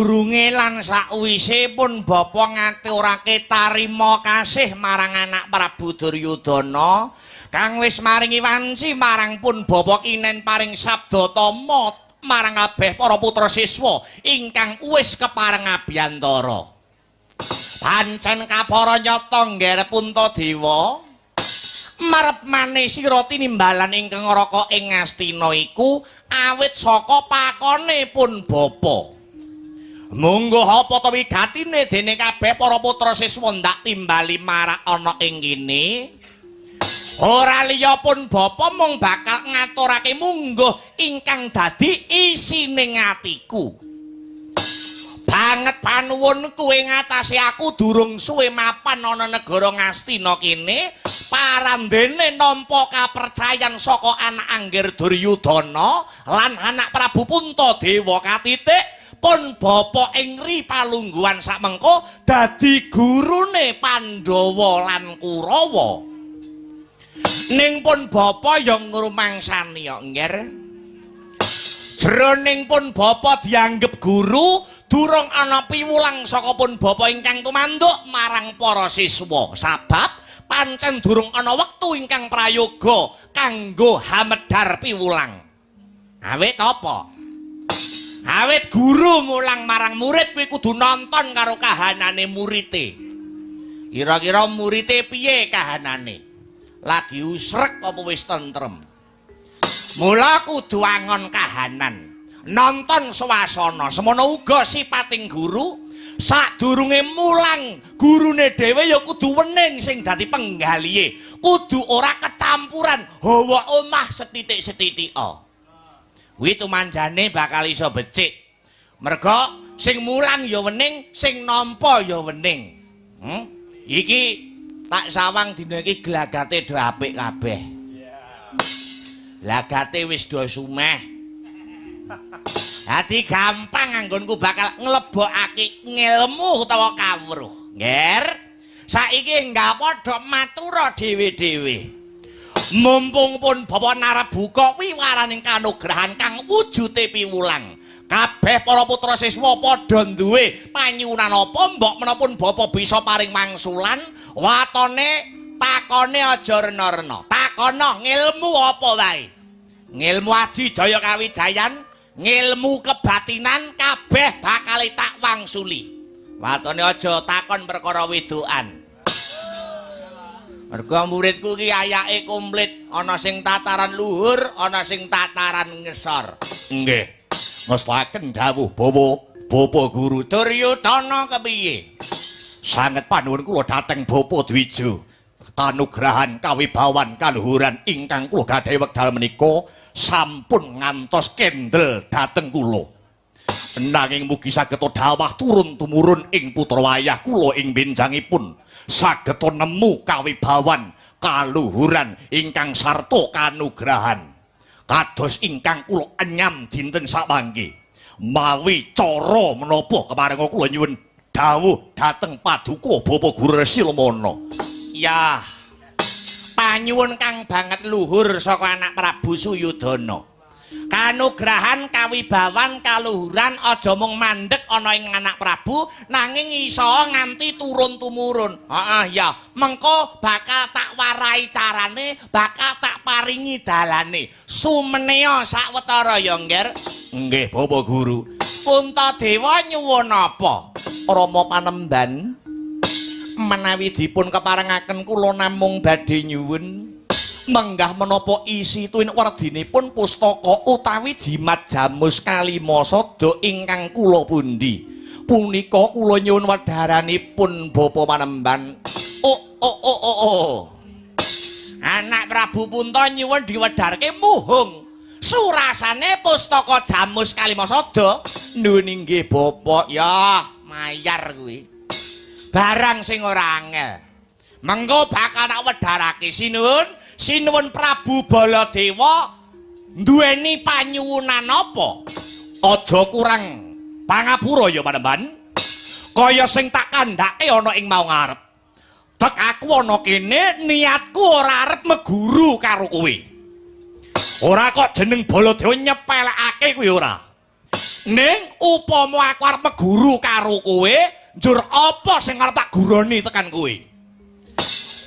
Sadurunge lan sakwise pun bapa ngaturake tarima kasih marang anak Prabu Duryudana kang wis maringi wanci marang pun bapa kinen paring sabda tama marang kabeh para putra siswa ingkang wis kepareng abiyantara. Pancen kapara nyata ngger Puntadewa marep mane sira tinimbalan ingkang raka ing Ngastina iku awit saka pakone pun bapa. Mungguh apa ta wigatine dene kabeh para putra siswa ndak timbali marak ana ing kene? Ora liya pun bapa mung bakal ngaturake mungguh ingkang dadi isine atiku. Banget panuwunku ing atase aku durung suwe mapan ana negara Ngastina kene, parandene nampa kapercayan saka anak Angger Duryudana lan anak Prabu Puntadewa katitik pun bapa ing ri palungguhan sakmengko dadi gurune Pandhawa lan Kurawa. Ning pun bapa ya ngrumangsani ya Ngger. Jroning pun bapa dianggep guru, durung ana piwulang saka pun bapa ingkang tumanduk marang para siswa. Sabab pancen durung ana wektu ingkang prayoga kanggo hamedhar piwulang. Awit apa? Awit guru mulang marang murid kuwi kudu nonton karo kahanane murite. Kira-kira murite piye kahanane? Lagi usrek apa wis tentrem? Mula kudu angon kahanan, nonton suasana. Semono uga sipating guru, sadurunge mulang gurune dhewe ya kudu wening sing dadi penggalihe. Kudu ora kecampuran hawa omah sethithik-sethithika. Kuwi tumanjane bakal iso becik. Merga sing mulang ya wening, sing nampa ya wening. Iki tak sawang dina iki glagate do apik kabeh. Glagate wis do sumeh. Dadi gampang anggonku bakal nglebokake ngelmu utawa kawruh. Ngger, saiki enggal padha matura dhewe-dhewe. Mumpung pun bapa narabuka wiwaraning kanugrahan kang wujude piwulang. Kabeh para putra siswa padha duwe panyuwunan apa mbok menapa bapa bisa paring wangsulan, watone takone aja rena-rena. Takono ngilmu apa wae. Ngilmu aji jaya kawijayan, ngilmu kebatinan kabeh bakal tak wangsuli. Watone aja takon perkara wedokan. Mergo muridku ki ayake komplit, ana sing tataran luhur, ana sing tataran ngesor. Nggih. Ngestaken dawuh Bapak Guru Duryudana kepiye? Sanget panuwun kula dhateng Bapak Dwijo. Kanugrahan kawibawan kaluhuran ingkang kula gadhahi wekdal menika sampun ngantos kendel dhateng kula. Nanging mugi saged dawah turun tumurun ing putra wayah kula ing benjangipun saged nemu kawibawan kaluhuran ingkang sarta kanugrahan. Kados ingkang kula enyam dinten samangke. Mawi cara menapa keparenga kula nyuwun dawuh dhateng paduka Bapak Guru Resi Lemana. Ya, panyuwun kang banget luhur saka anak Prabu Suyudana. Kanugrahan kawibawan kaluhuran aja mung mandhek ana ing anak Prabu nanging iso nganti turun tumurun. Heeh ya, mengko bakal tak warai carane, bakal tak paringi dalane. Sumenea sawetara ya, Ngger. Nggih, Bapak Guru. Puntadewa nyuwun apa? Rama Panemban, menawi dipun keparengaken kula namung badhe nyuwun menggah menapa isi tuwin werdinipun pustaka utawi jimat jamus kalima sada ingkang kula pundi. Punika kula nyuwun wedharanipun Bapak Panemban. Oh oh oh oh oh. Anak Prabu Punta nyuwun diwedharke muhung. Surasane pustaka jamus kalima sada. Nuwun inggih Bapak. Ya, mayar kuwi. Barang sing ora angel. Mengko bakal tak wedharake sinuwun. Sinuwun Prabu Baladewa duweni panyuwunan apa? Aja kurang pangapura ya Panemban. Kaya sing tak kandhake ana ing mau ngarep. Tek aku ana kene niatku ora arep meguru karo kowe. Ora kok jeneng Baladewa nyepelekake kuwi ora. Ning upama aku arep meguru karo kowe, njur apa sing arep tak guroni tekan kowe?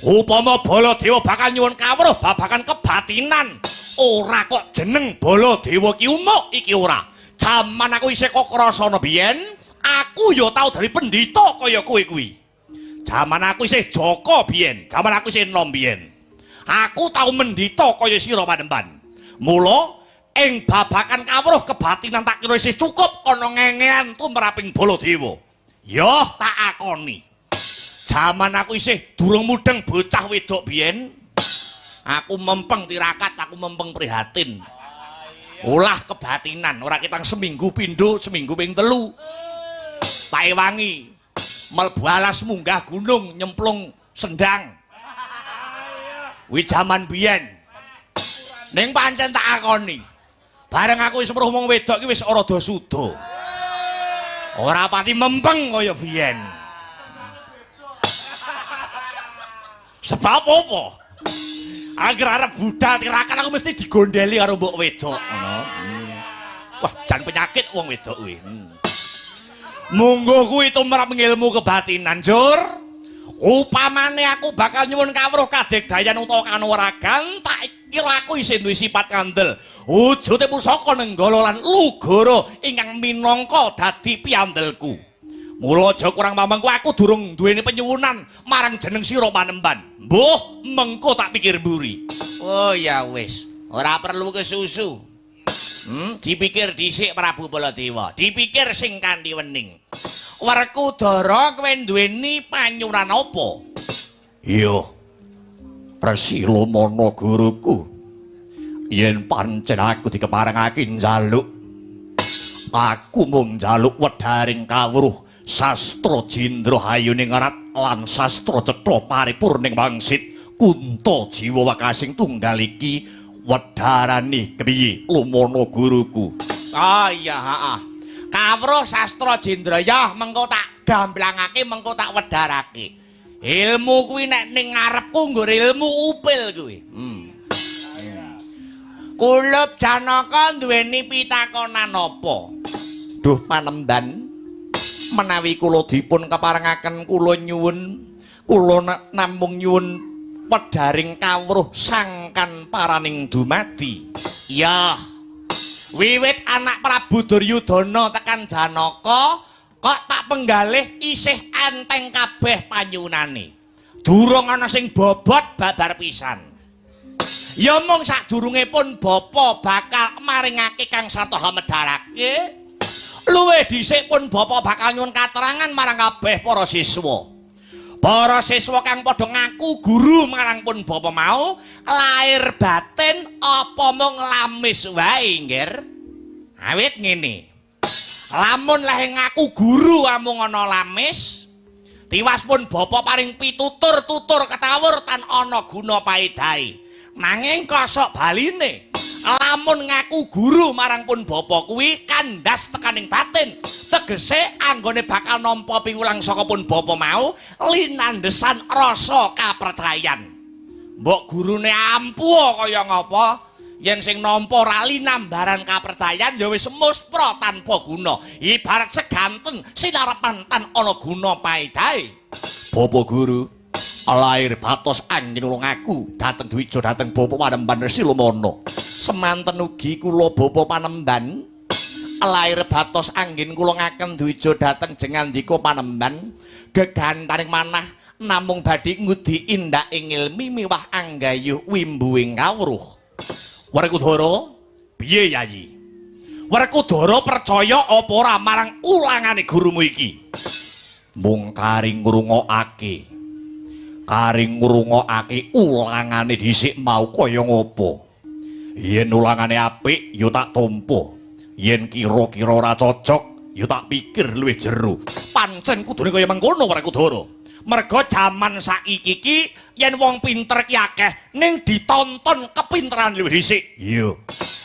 Upama Baladewa bakal nyuwun kawruh babagan kebatinan, ora kok jeneng Baladewa ki umuk iki ora. Jaman aku isih Kokrasana biyen, aku ya tau dadi pendhita kaya kowe kuwi. Jaman aku isih Jaka biyen, jaman aku isih enom biyen. Aku tau mendhita kaya sira panemban. Mula ing babagan kawruh kebatinan tak kira isih cukup ana ngengean tumraping Baladewa. Ya tak akoni. Jaman aku isih durung mudeng bocah wedok biyen, aku mempeng tirakat, aku mempeng prihatin. Olah kebatinan, ora ketang seminggu pindho, seminggu ping 3. Tak ewangi mlebu alas munggah gunung nyemplung sendang. Kuwi jaman biyen. Ning pancen tak akoni. Bareng aku wis weruh wong wedok iki wis rada suda. Ora pati mempeng kaya biyen. Sebab apa? Angger arep budal tirakat aku mesti digondeli karo mbok wedok ngono. Wah, jan penyakit wong wedok kuwi. Munggo kuwi tumrap ngilmu kebatinan, Jur. Upamane aku bakal nyuwun kawruh kadegdayan utawa kanuragan, tak kira aku isih duwe sifat kandel. Wujude pusaka Nenggala lan Lugara ingkang minangka dadi piandelku. Mula aja kurang mamengku aku durung duweni penyuwunan marang jeneng sira panemban. Mbuh, mengko tak pikir mburi. Oh ya wis, ora perlu kesusu. Dipikir dhisik Prabu Baladewa, dipikir sing kanthi wening. Werkudara kowe duweni panyuwunan apa? Iya. Resi Lomana guruku. Yen pancen aku dikeparengake njaluk, aku mung njaluk wedharing kawruh sastra jindra hayuning rat lan sastra cetha paripurning wangsit kunta jiwa wekasing tunggal iki wedharane kepiye Lomana guruku? Oh iya, heeh. Kawruh sastra jindra ya mengko tak gamblangake, mengko tak wedharake. Ilmu kuwi nek ning ngarepku nggo ilmu upil kuwi. Kulup Janaka duweni pitakonan apa? Duh panemban, menawi kula dipun keparengaken kula nyuwun, kula namung nyuwun wedharing kawruh sangkan paraning dumadi. Ya. Wiwit anak Prabu Duryudana tekan Janaka kok tak penggalih isih enteng kabeh panyuwunane. Durung ana sing bobot babar pisan. Ya mung sadurunge pun bapa bakal maringake kang satoha medharake. Luwih dhisik pun bapa bakal nyuwun katerangan marang kabeh para siswa. Para siswa kang padha ngaku guru marang pun bapa mau lair batin apa mung lamis wae, Nggir? Awit ngene. Lamun leh ngaku guru amung ana lamis, tiwas pun bapa paring pitutur-tutur ketawur tan ana guna paedahe. Nanging kosok baline, lamun ngaku guru marang pun bapa kuwi kandas tekaning batin, tegese anggone bakal nampa piwulang saka pun bapa mau linandesan rasa kapercayan. Mbok gurune ampuh kaya ngapa, yen sing nampa ora linambaran kapercayan ya wis muspra tanpa guna, ibarat seganten sinarepan tan ana guna paedahe. Bapa guru lair batos anggen nulung aku dhateng dwija dhateng bapa panemban Resi Lomana. Semanten ugi kula bapa panemban lair batos anggen kula ngaken dwija dhateng jengandika panemban gegantaning manah namung badhe ngudi indak ing ilmi miwah anggayuh wimbuing kawruh. Werkudara, piye Yayi? Werkudara percaya apa ora marang ulangane gurumu iki? Mung kari ngrungokake. Kari ngrungokake ulangane dhisik mau kaya ngopo. Yen ulangane apik ya tak tampa. Yen kira-kira ora cocok ya tak pikir luwih jero. Pancen kudune kaya mengkono Werkudara. Merga jaman saiki iki yen wong pinter ki akeh ning ditonton kepinteran luwih dhisik. Iya.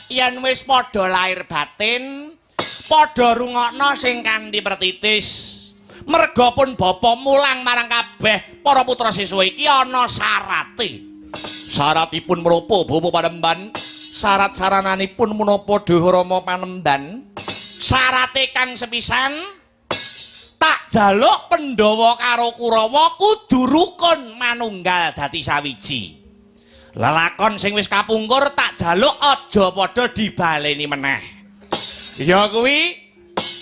Yen wis padha lahir batin, padha rungokno sing kanthi pertitis. Merga pun bapa mulang marang kabeh para putra siswa iki ana syarate. Syaratipun menapa bapa panemban? Syarat sarananipun menapa Duh Rama panemban? Syarate kang sepisan tak jaluk Pandhawa karo Kurawa kudu rukun manunggal dadi sawiji. Lelakon sing wis kapungkur tak jaluk aja padha dibaleni meneh. Ya kuwi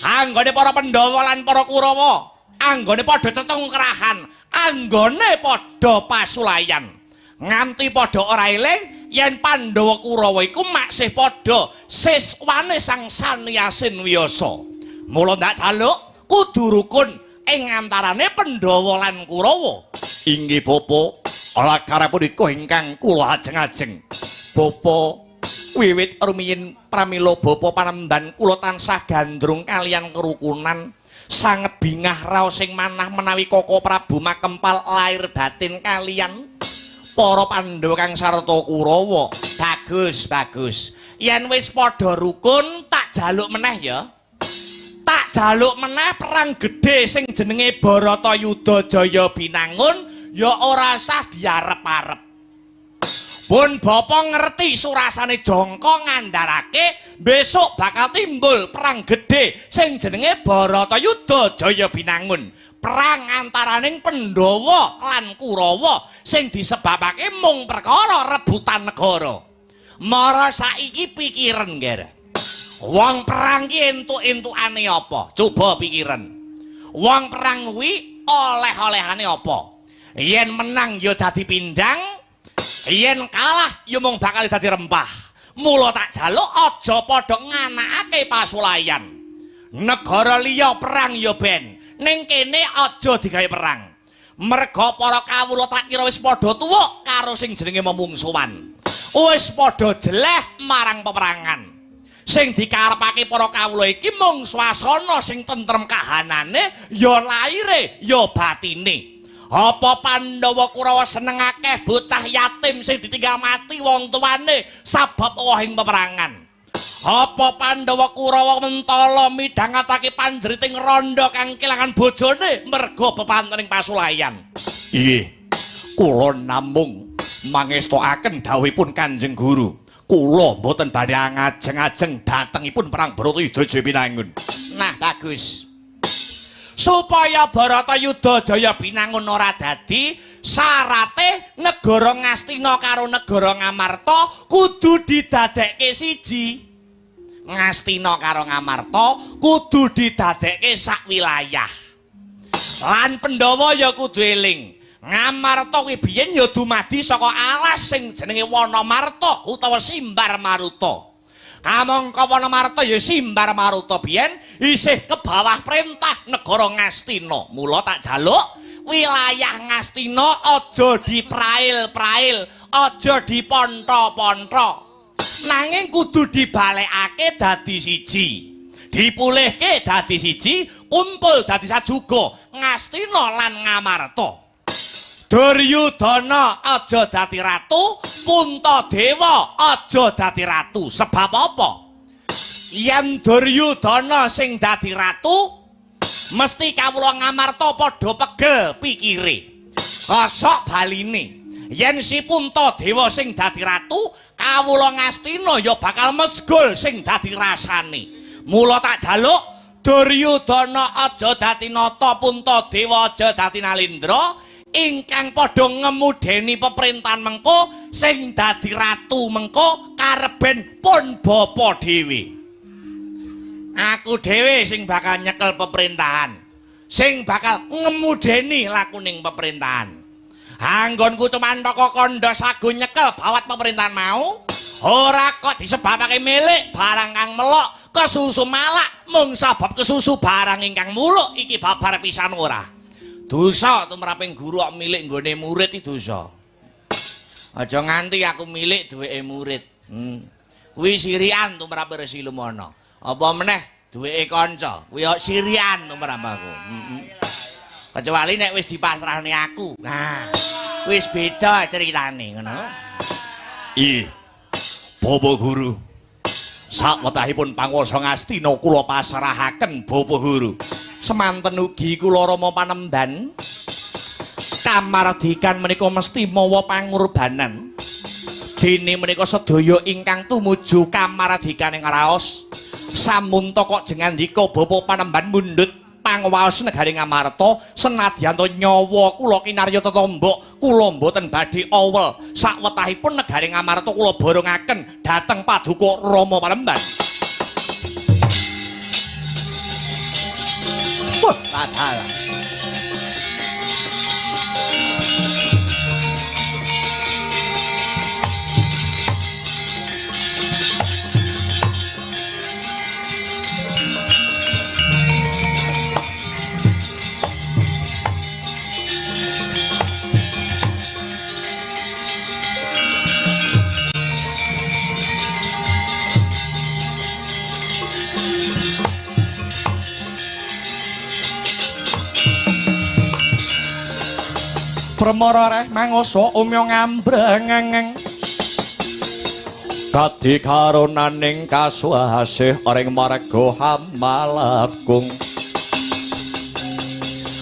anggone para Pandhawa lan para Kurawa, anggone padha cecungkrahan, anggone padha pasulayan. Nganti padha ora eling yen Pandhawa Kurawa iku maksih padha siswane Sang Sanyasin Wiyasa. Mula ndak jaluk kudu rukun ing antarane Pandhawa lan Kurawa. Inggih Bapa, lakara punika ingkang kula ajeng-ajeng. Bapa, wiwit rumiyin pramila Bapa panemban kula tansah gandrung kaliyan kerukunan. Sanget bingah raos sing manah menawi Koko Prabu makempal lair batin kaliyan para Pandhawa kang sarta Kurawa. Bagus, bagus. Yen wis padha rukun tak jaluk meneh ya. Tak jaluk meneh perang gedhe sing jenenge Baratayuda Jaya Binangun ya ora sah diarep-arep. Pun bapa ngerti surasane jangka ngandharake besok bakal timbul perang gedhe sing jenenge Baratayuda Jaya Binangun. Perang antaraning Pandhawa lan Kurawa sing disebabake mung perkara rebutan negara. Mara saiki pikiren, Nger. Wong perang ki entuk-entukane apa? Coba pikiren. Wong perang kuwi oleh-olehane apa? Yen menang ya dadi pindang, yen kalah ya mung bakal dadi rempah. Mula tak jaluk aja padha nganakake pasulayan. Negara liya perang ya ben, ning kene aja digawe perang. Merga para kawula tak kira wis padha tuwa karo sing jenenge memungsuhan. Wis padha jeleh marang peperangan. Sing dikarepake para kawula iki mung swasana sing tentrem kahanane, ya laire ya batine. Apa Pandhawa Kurawa seneng akeh bocah yatim sing ditinggal mati wong tuane sabab wohing peperangan? Apa Pandhawa Kurawa mentala midhangetake panjeriting randha kang kelangan bojone merga bepantening pasulayan? Inggih, kula namung mangestokaken dawuhipun Kanjeng Guru. Kula mboten badhe ngajeng-ajeng dhatengipun perang Baratayuda Jaya Binangun. Nah, bagus. Supaya Baratayuda Jaya Binangun ora dadi, syarate negara Ngastina karo negara Ngamarta kudu didadekke siji. Ngastina karo Ngamarta kudu didadekke sak wilayah. Lan Pandhawa ya kudu eling. Ngamarta kuwi biyen ya dumadi saka alas sing jenenge Wanamarta utawa Simbar Maruta. Kamangka Wanamarta ya Simbar Maruta biyen isih ke bawah perintah negara Ngastina. Mula tak jaluk wilayah Ngastina aja diprail-prail, aja diponto-ponto. Nanging kudu dibalekake dadi siji. Dipulihke dadi siji, kumpul dadi sajuga Ngastina lan Ngamarta. Duryudana aja dadi ratu, Puntadewa aja dadi ratu. Sebab apa? Yen Duryudana sing dadi ratu, mesti kawula Ngamarta padha pegel pikire. Kosok baline. Yen si Puntadewa sing dadi ratu, kawula Ngastina ya bakal mesgul sing dadi rasane. Mula tak jaluk Duryudana aja dadi nata, Puntadewa aja dadi nalindra. Ingkang padha ngemudeni peperintahan mengko sing dadi ratu mengko kareben pun bapa dhewe. Aku dhewe sing bakal nyekel peperintahan, sing bakal ngemudeni lakuning peperintahan. Anggonku cemantaka kandha sago nyekel bawat pemerintahan mau, ora kok disebabake milik barang kang melok kesusu malak mung sabab kesusu barang ingkang muluk iki babar pisan ora. Dosa tumraping guru kok milik nggone murid iki dosa. Aja nganti aku milik duweke murid. Kuwi sirian tumrap Resi Lumana. Apa meneh duweke kanca, kuwi sirian tumrap aku. Kecuali nek wis dipasrahne aku. Nah, wis beda ceritane ngono. Ih. Bapak Guru. Sawetahipun panguwasa Ngastina kula pasrahaken Bapak Guru. Semanten ugi kula Rama panemban kamardikan menika mesti mawa pangorbanan. Dene menika sedaya ingkang tumuju kamardikaning raos Samunta kok jengandika Bapak Panembahan mundhut pangwaos negari Ngamarta, senadyan to nyawa kula kinarya tetembok, kula mboten badhe awel. Sakwetahipun negari Ngamarta kula borongaken dhateng Paduka Rama Panembahan. Wah, padahal. Premara reh mangoso umya ngambrengeng kadi karunaning kasuasih ring marga hamalakung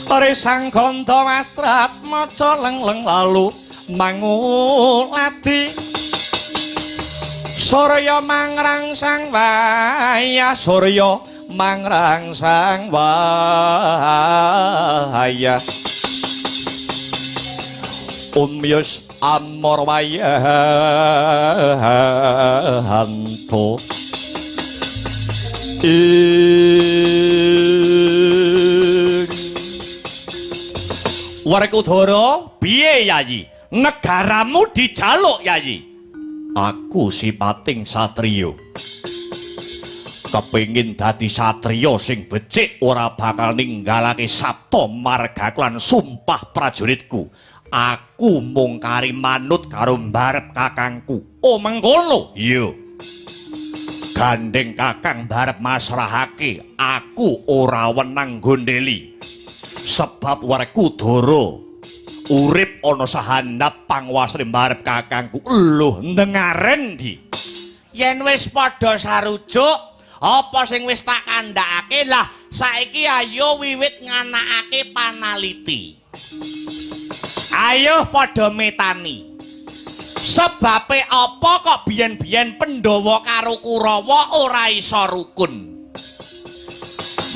Risang gandha wastrat maca lengleng lalu manguladi Surya mangrangsang wayah surya mangrangsang wayah Umyus amor wayahanto ing Werkudara piye Yayi negaramu dijaluk Yayi aku sipating satriya kepengin dadi satriya sing becik ora bakal ninggalake sabta margaku lan sumpah prajuritku. Aku mung kari manut karo mbarep kakangku. Oh mengkono? Iya. Gandeng kakang mbarep masrahake, aku ora wenang gondeli. Sebab Werkudara urip ana sahandap panguwasane mbarep kakangku. Lho, ndengaren ndi? Yen wis padha sarujuk, apa sing wis tak kandhakake lah saiki ayo wiwit nganakake panaliti. Ayo padha metani. Sebabe apa kok biyen-biyen Pandhawa karo Kurawa ora iso rukun?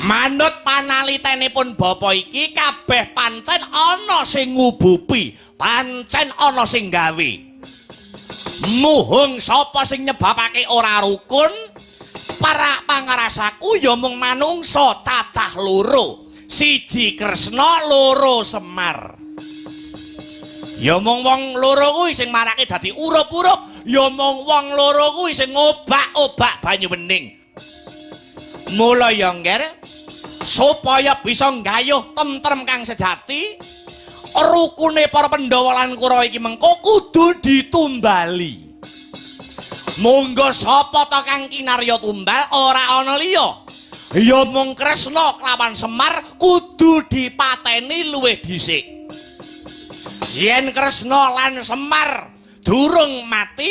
Manut panalitenipun bapa iki kabeh pancen ana sing ngubupi, pancen ana sing gawe. Muhung sapa sing nyebabake ora rukun? Para pangarasaku ya mung manungsa cacah loro. Siji Kresna, loro Semar. Ya mung wong loro kuwi sing marake dadi urup-urup, ya mung wong loro kuwi sing ngobak-obak banyu bening. Mula ya ngger, supaya bisa nggayuh tentrem kang sejati, rukune para Pandhawa lan Kurawa iki mengko kudu ditumbali. Monggo sapa ta kang kinarya tumbal ora ana liya. Ya mung Kresna kelawan Semar kudu dipateni luwih dhisik. Yen Kresna lan Semar durung mati,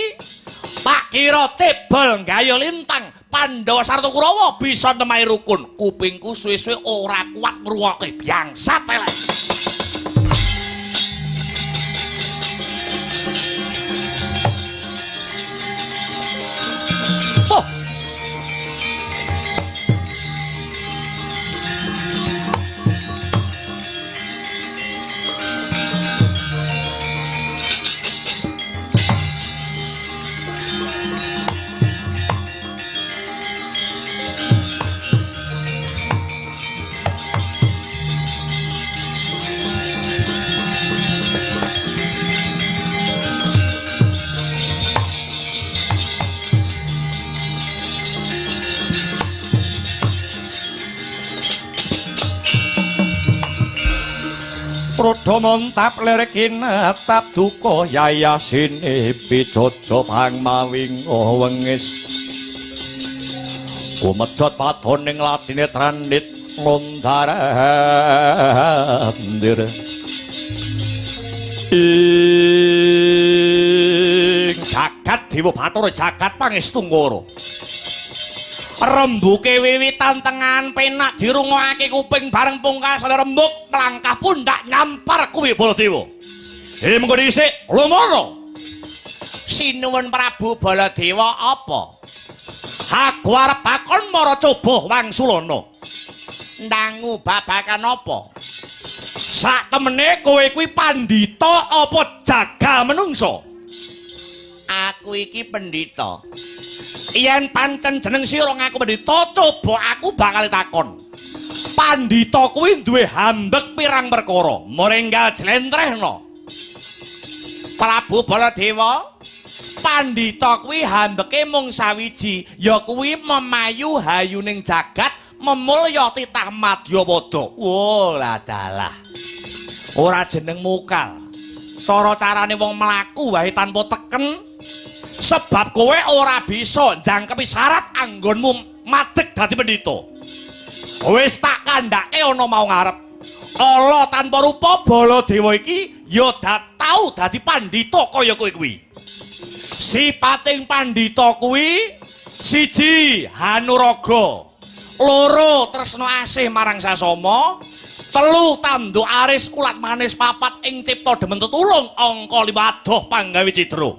tak kira cebol nggayuh lintang Pandhawa sarta Kurawa bisa nemahi rukun. Kupingku suwe-suwe ora kuat ngrungokke bangsat elek. Oh. Prodho montap lir kinetap duka yayasine pijojo pang mawinga wengis kumejot padoning ladine trandit ngundar-andir ing jagat Dewa Bathara jagat Pangestungkara. Rembuke wiwitan tengahan penak dirungokake kuping bareng pungkasan rembug mlangkah pundak nyampar kuwi Baladewa. He mengko dhisik lumono. Sinuwun Prabu Baladewa apa? Aku arep takon mara coba wangsulana. Ndangu babagan apa? Sak temene kowe kuwi pandhita apa jagal menungsa? Aku iki pendhita. Yen pancen jeneng sira ngaku pendhita, coba aku bakal takon. Pandhita kuwi duwe hambek pirang perkara, mrenggal jlentrehno. Prabu Baladewa, pandhita kuwi hambeke mung sawiji, ya kuwi memayu hayuning jagat, memulya titah madyapada. Wo lah dalah. Ora jeneng mukal. Cara carane wong mlaku wae tanpa teken, sebab kowe ora bisa njangkepi syarat anggonmu madeg dadi pendhita. Wis tak kandhake ana mau ngarep. Ala tanpa rupa Baladewa iki ya tau dadi pandhita kaya kowe kuwi. Sipating pandhita kuwi siji hanuraga, loro tresna asih marang sasama, telu tanduk aris ulat manis, papat ing cipta demen tetulung, angka 5 adoh panggawe cidra,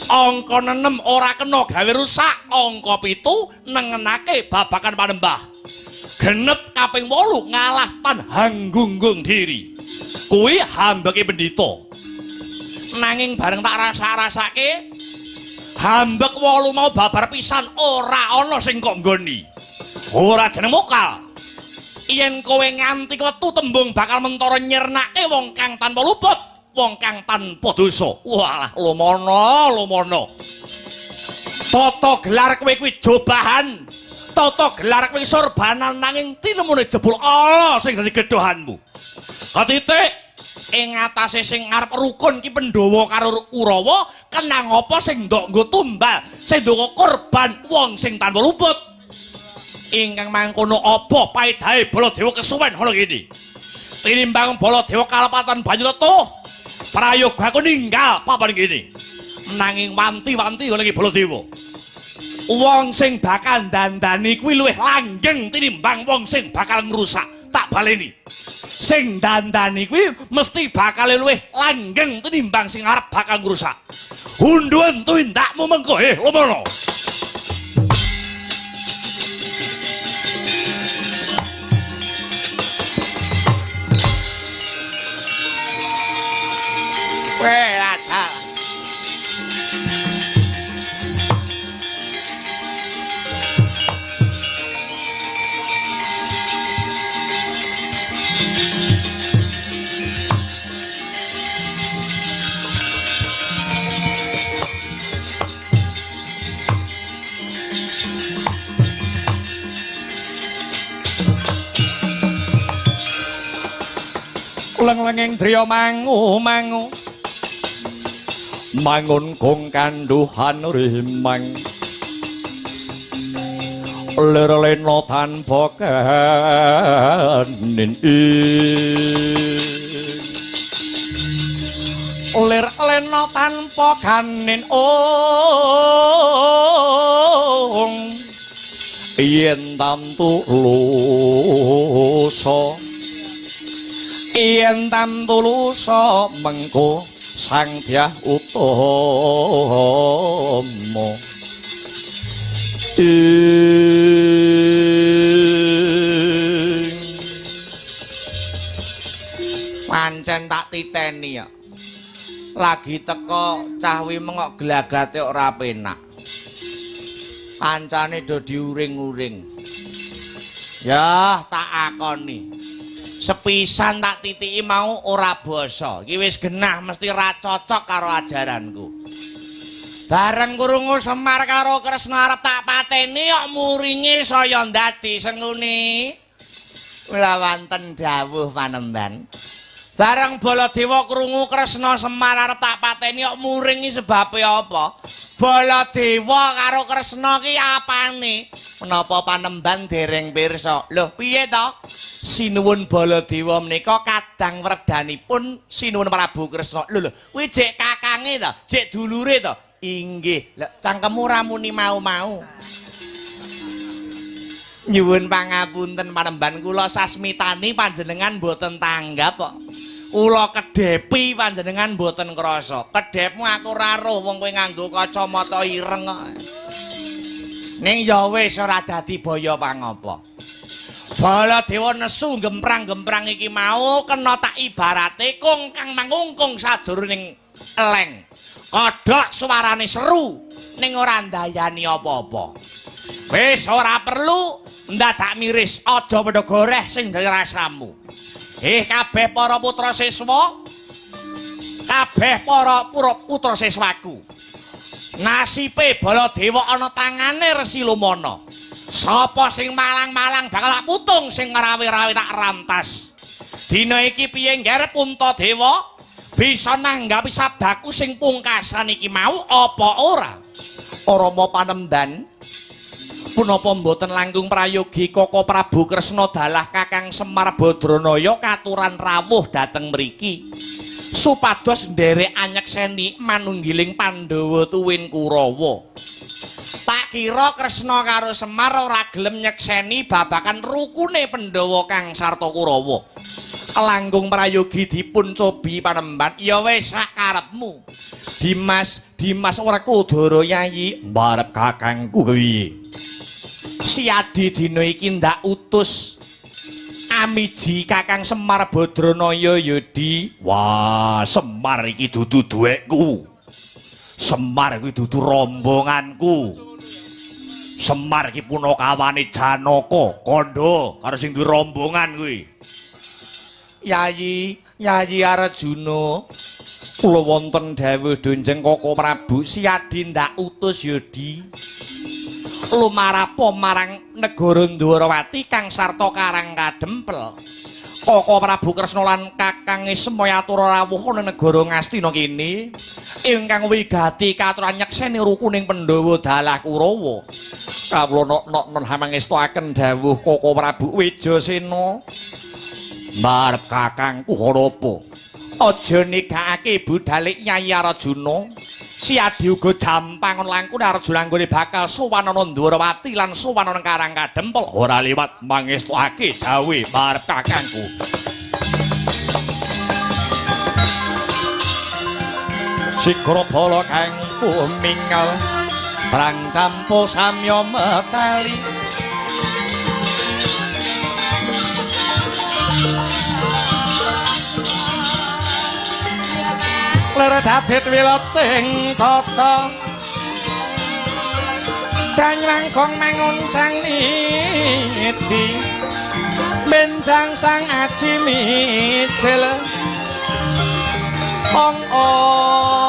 angka 6 ora kena gawe rusak, angka 7 nengenake babagan panembah, genep kaping 8 ngalah tan hanggunggung diri. Kuwi hambeke pendhita. Nanging bareng tak rasa-rasake hambek 8 mau babar pisan ora ana sing kok nggoni. Ora jeneng mokal. Yen kowe nganti wetu tembung bakal mentara nyirnake wong kang tanpa luput, wong kang tanpa dosa. Walah, lumono, lumono. Tata gelar kowe kuwi jobahan, tata gelar kowe sorbanan, nanging tinemune jebul ala sing dadi gedhohanmu. Katitik ing atase sing arep rukun ki Pandhawa karo Kurawa, kenang apa sing ndok nggo tumbal, sing ndonga korban wong sing tanpa luput. Ingkang mangkono apa paedahe Baladewa kesuwen ana kene? Tinimbang Baladewa kalepatan banyu letuh, prayoga aku ninggal papan kene. Nanging wanti-wanti oleh Baladewa, wong sing bakal dandani kuwi luwih langgeng tinimbang wong sing bakal ngrusak. Tak baleni, sing dandani kuwi mesti bakal luwih langgeng tinimbang sing arep bakal ngrusak. Hunduen tindakmu mengko, lumono. Leng-lenging driya mangu-mangu mangun gong kanduhan rimang lir lena tanpa kanin lir lena tanpa kanin ong yen tamtu lusa yen tamtu lusa mengko Sang Dyah Utama. Pancen tak titeni ya. Lagi teko cah wi mengok glagate ora penak. Kancane do diuring-uring. Ya tak akoni. Sepisan tak titiki mau ora basa. Iki wis genah mesti ra cocok karo ajaranku. Bareng krungu Semar karo Kresna arep tak pateni kok muringe saya ndadi senguni. Kula wonten dawuh panemban. Bareng Baladewa krungu Kresna Semar arep tak pateni kok muringi sebabe apa? Baladewa karo Kresna ki apane? Menapa panemban dereng pirsa? Lho, piye to? Sinuwun Baladewa menika kadang werdanipun Sinuwun Prabu Kresna. Lho lho, kuwi jek kakange to, jek dulure to? Inggih. Lho, cangkemmu ora muni mau-mau. Nyuwun pangapunten panemban, kula sasmitani panjenengan mboten tanggap kok. Kula kedhepi panjenengan mboten krasa. Kedhepmu aku ora roh wong kowe nganggo kacamata ireng kok. Ning ya wis ora dadi baya pangapa. Baladewa nesu gemprang-gemprang iki mau kena tak ibarate kung kang mangungkung sajroning eleng. Kodhok suarane seru ning ora ndayani apa-apa. Wis ora perlu ndadak miris, aja padha goreh sing dadi rasamu. Kabeh para putra siswa, kabeh para putra siswaku. Nasibe Baladewa ana tangane Resi Lumana. Sapa sing malang-malang bakal tak putung, sing rawe-rawe tak rantas. Dina iki piye ngger Puntadewa bisa nanggapi sabdaku sing pungkasan iki mau apa ora? Rama Panemban, punapa mboten langkung prayogi Koko Prabu Kresna dalah Kakang Semar Badranaya katuran rawuh dhateng mriki supados nderek anyekseni manunggiling Pandhawa tuwin Kurawa. Tak kira Kresna karo Semar ora gelem nyekseni babakan rukune Pandhawa kang sarta Kurawa. Langkung prayogi dipun cobi Panemban, ya wis sak karepmu. Dimas, Dimas ora kudara yayi, mbarep kakangku kuwi. Siadi dina iki ndak utus amiji Kakang Semar Badranaya ya Di. Wah, Semar iki dudu duwekku. Semar iki dudu rombonganku. Semar iki punakawane Janaka, kandha karo sing duwe rombongan kuwi. Yayi, Yayi Arjuna, kula wonten dawuh donjeng Koko Prabu, Siadi ndak utus ya Di. Lumarapa marang negara Ndwarawati kang sarta Karang Kadempel. Koko Prabu Kresna lan Kakang Semaya atur rawuh ana negara Ngastina kene ingkang wigati katuran nyekseni rukuning Pandhawa dalah Kurawa. Kawula nok-nok hamangestakaken dawuh Koko Prabu Wijasena. Mbarep kakangku ana apa? Aja nigakake budhale Yayi Arjuna. Siadi uga jampang langkung Arjuna anggone bakal sowan ana Ndwarawati lan sowan ana Karang Kadempel. Ora liwat mangestukake dawuhe marep kakangku. Sigra bala kang tumingal prang campo samya metali. Ler dadit wiloting tata danywangkong manguncang niti benjang sang aji mijil ong ong.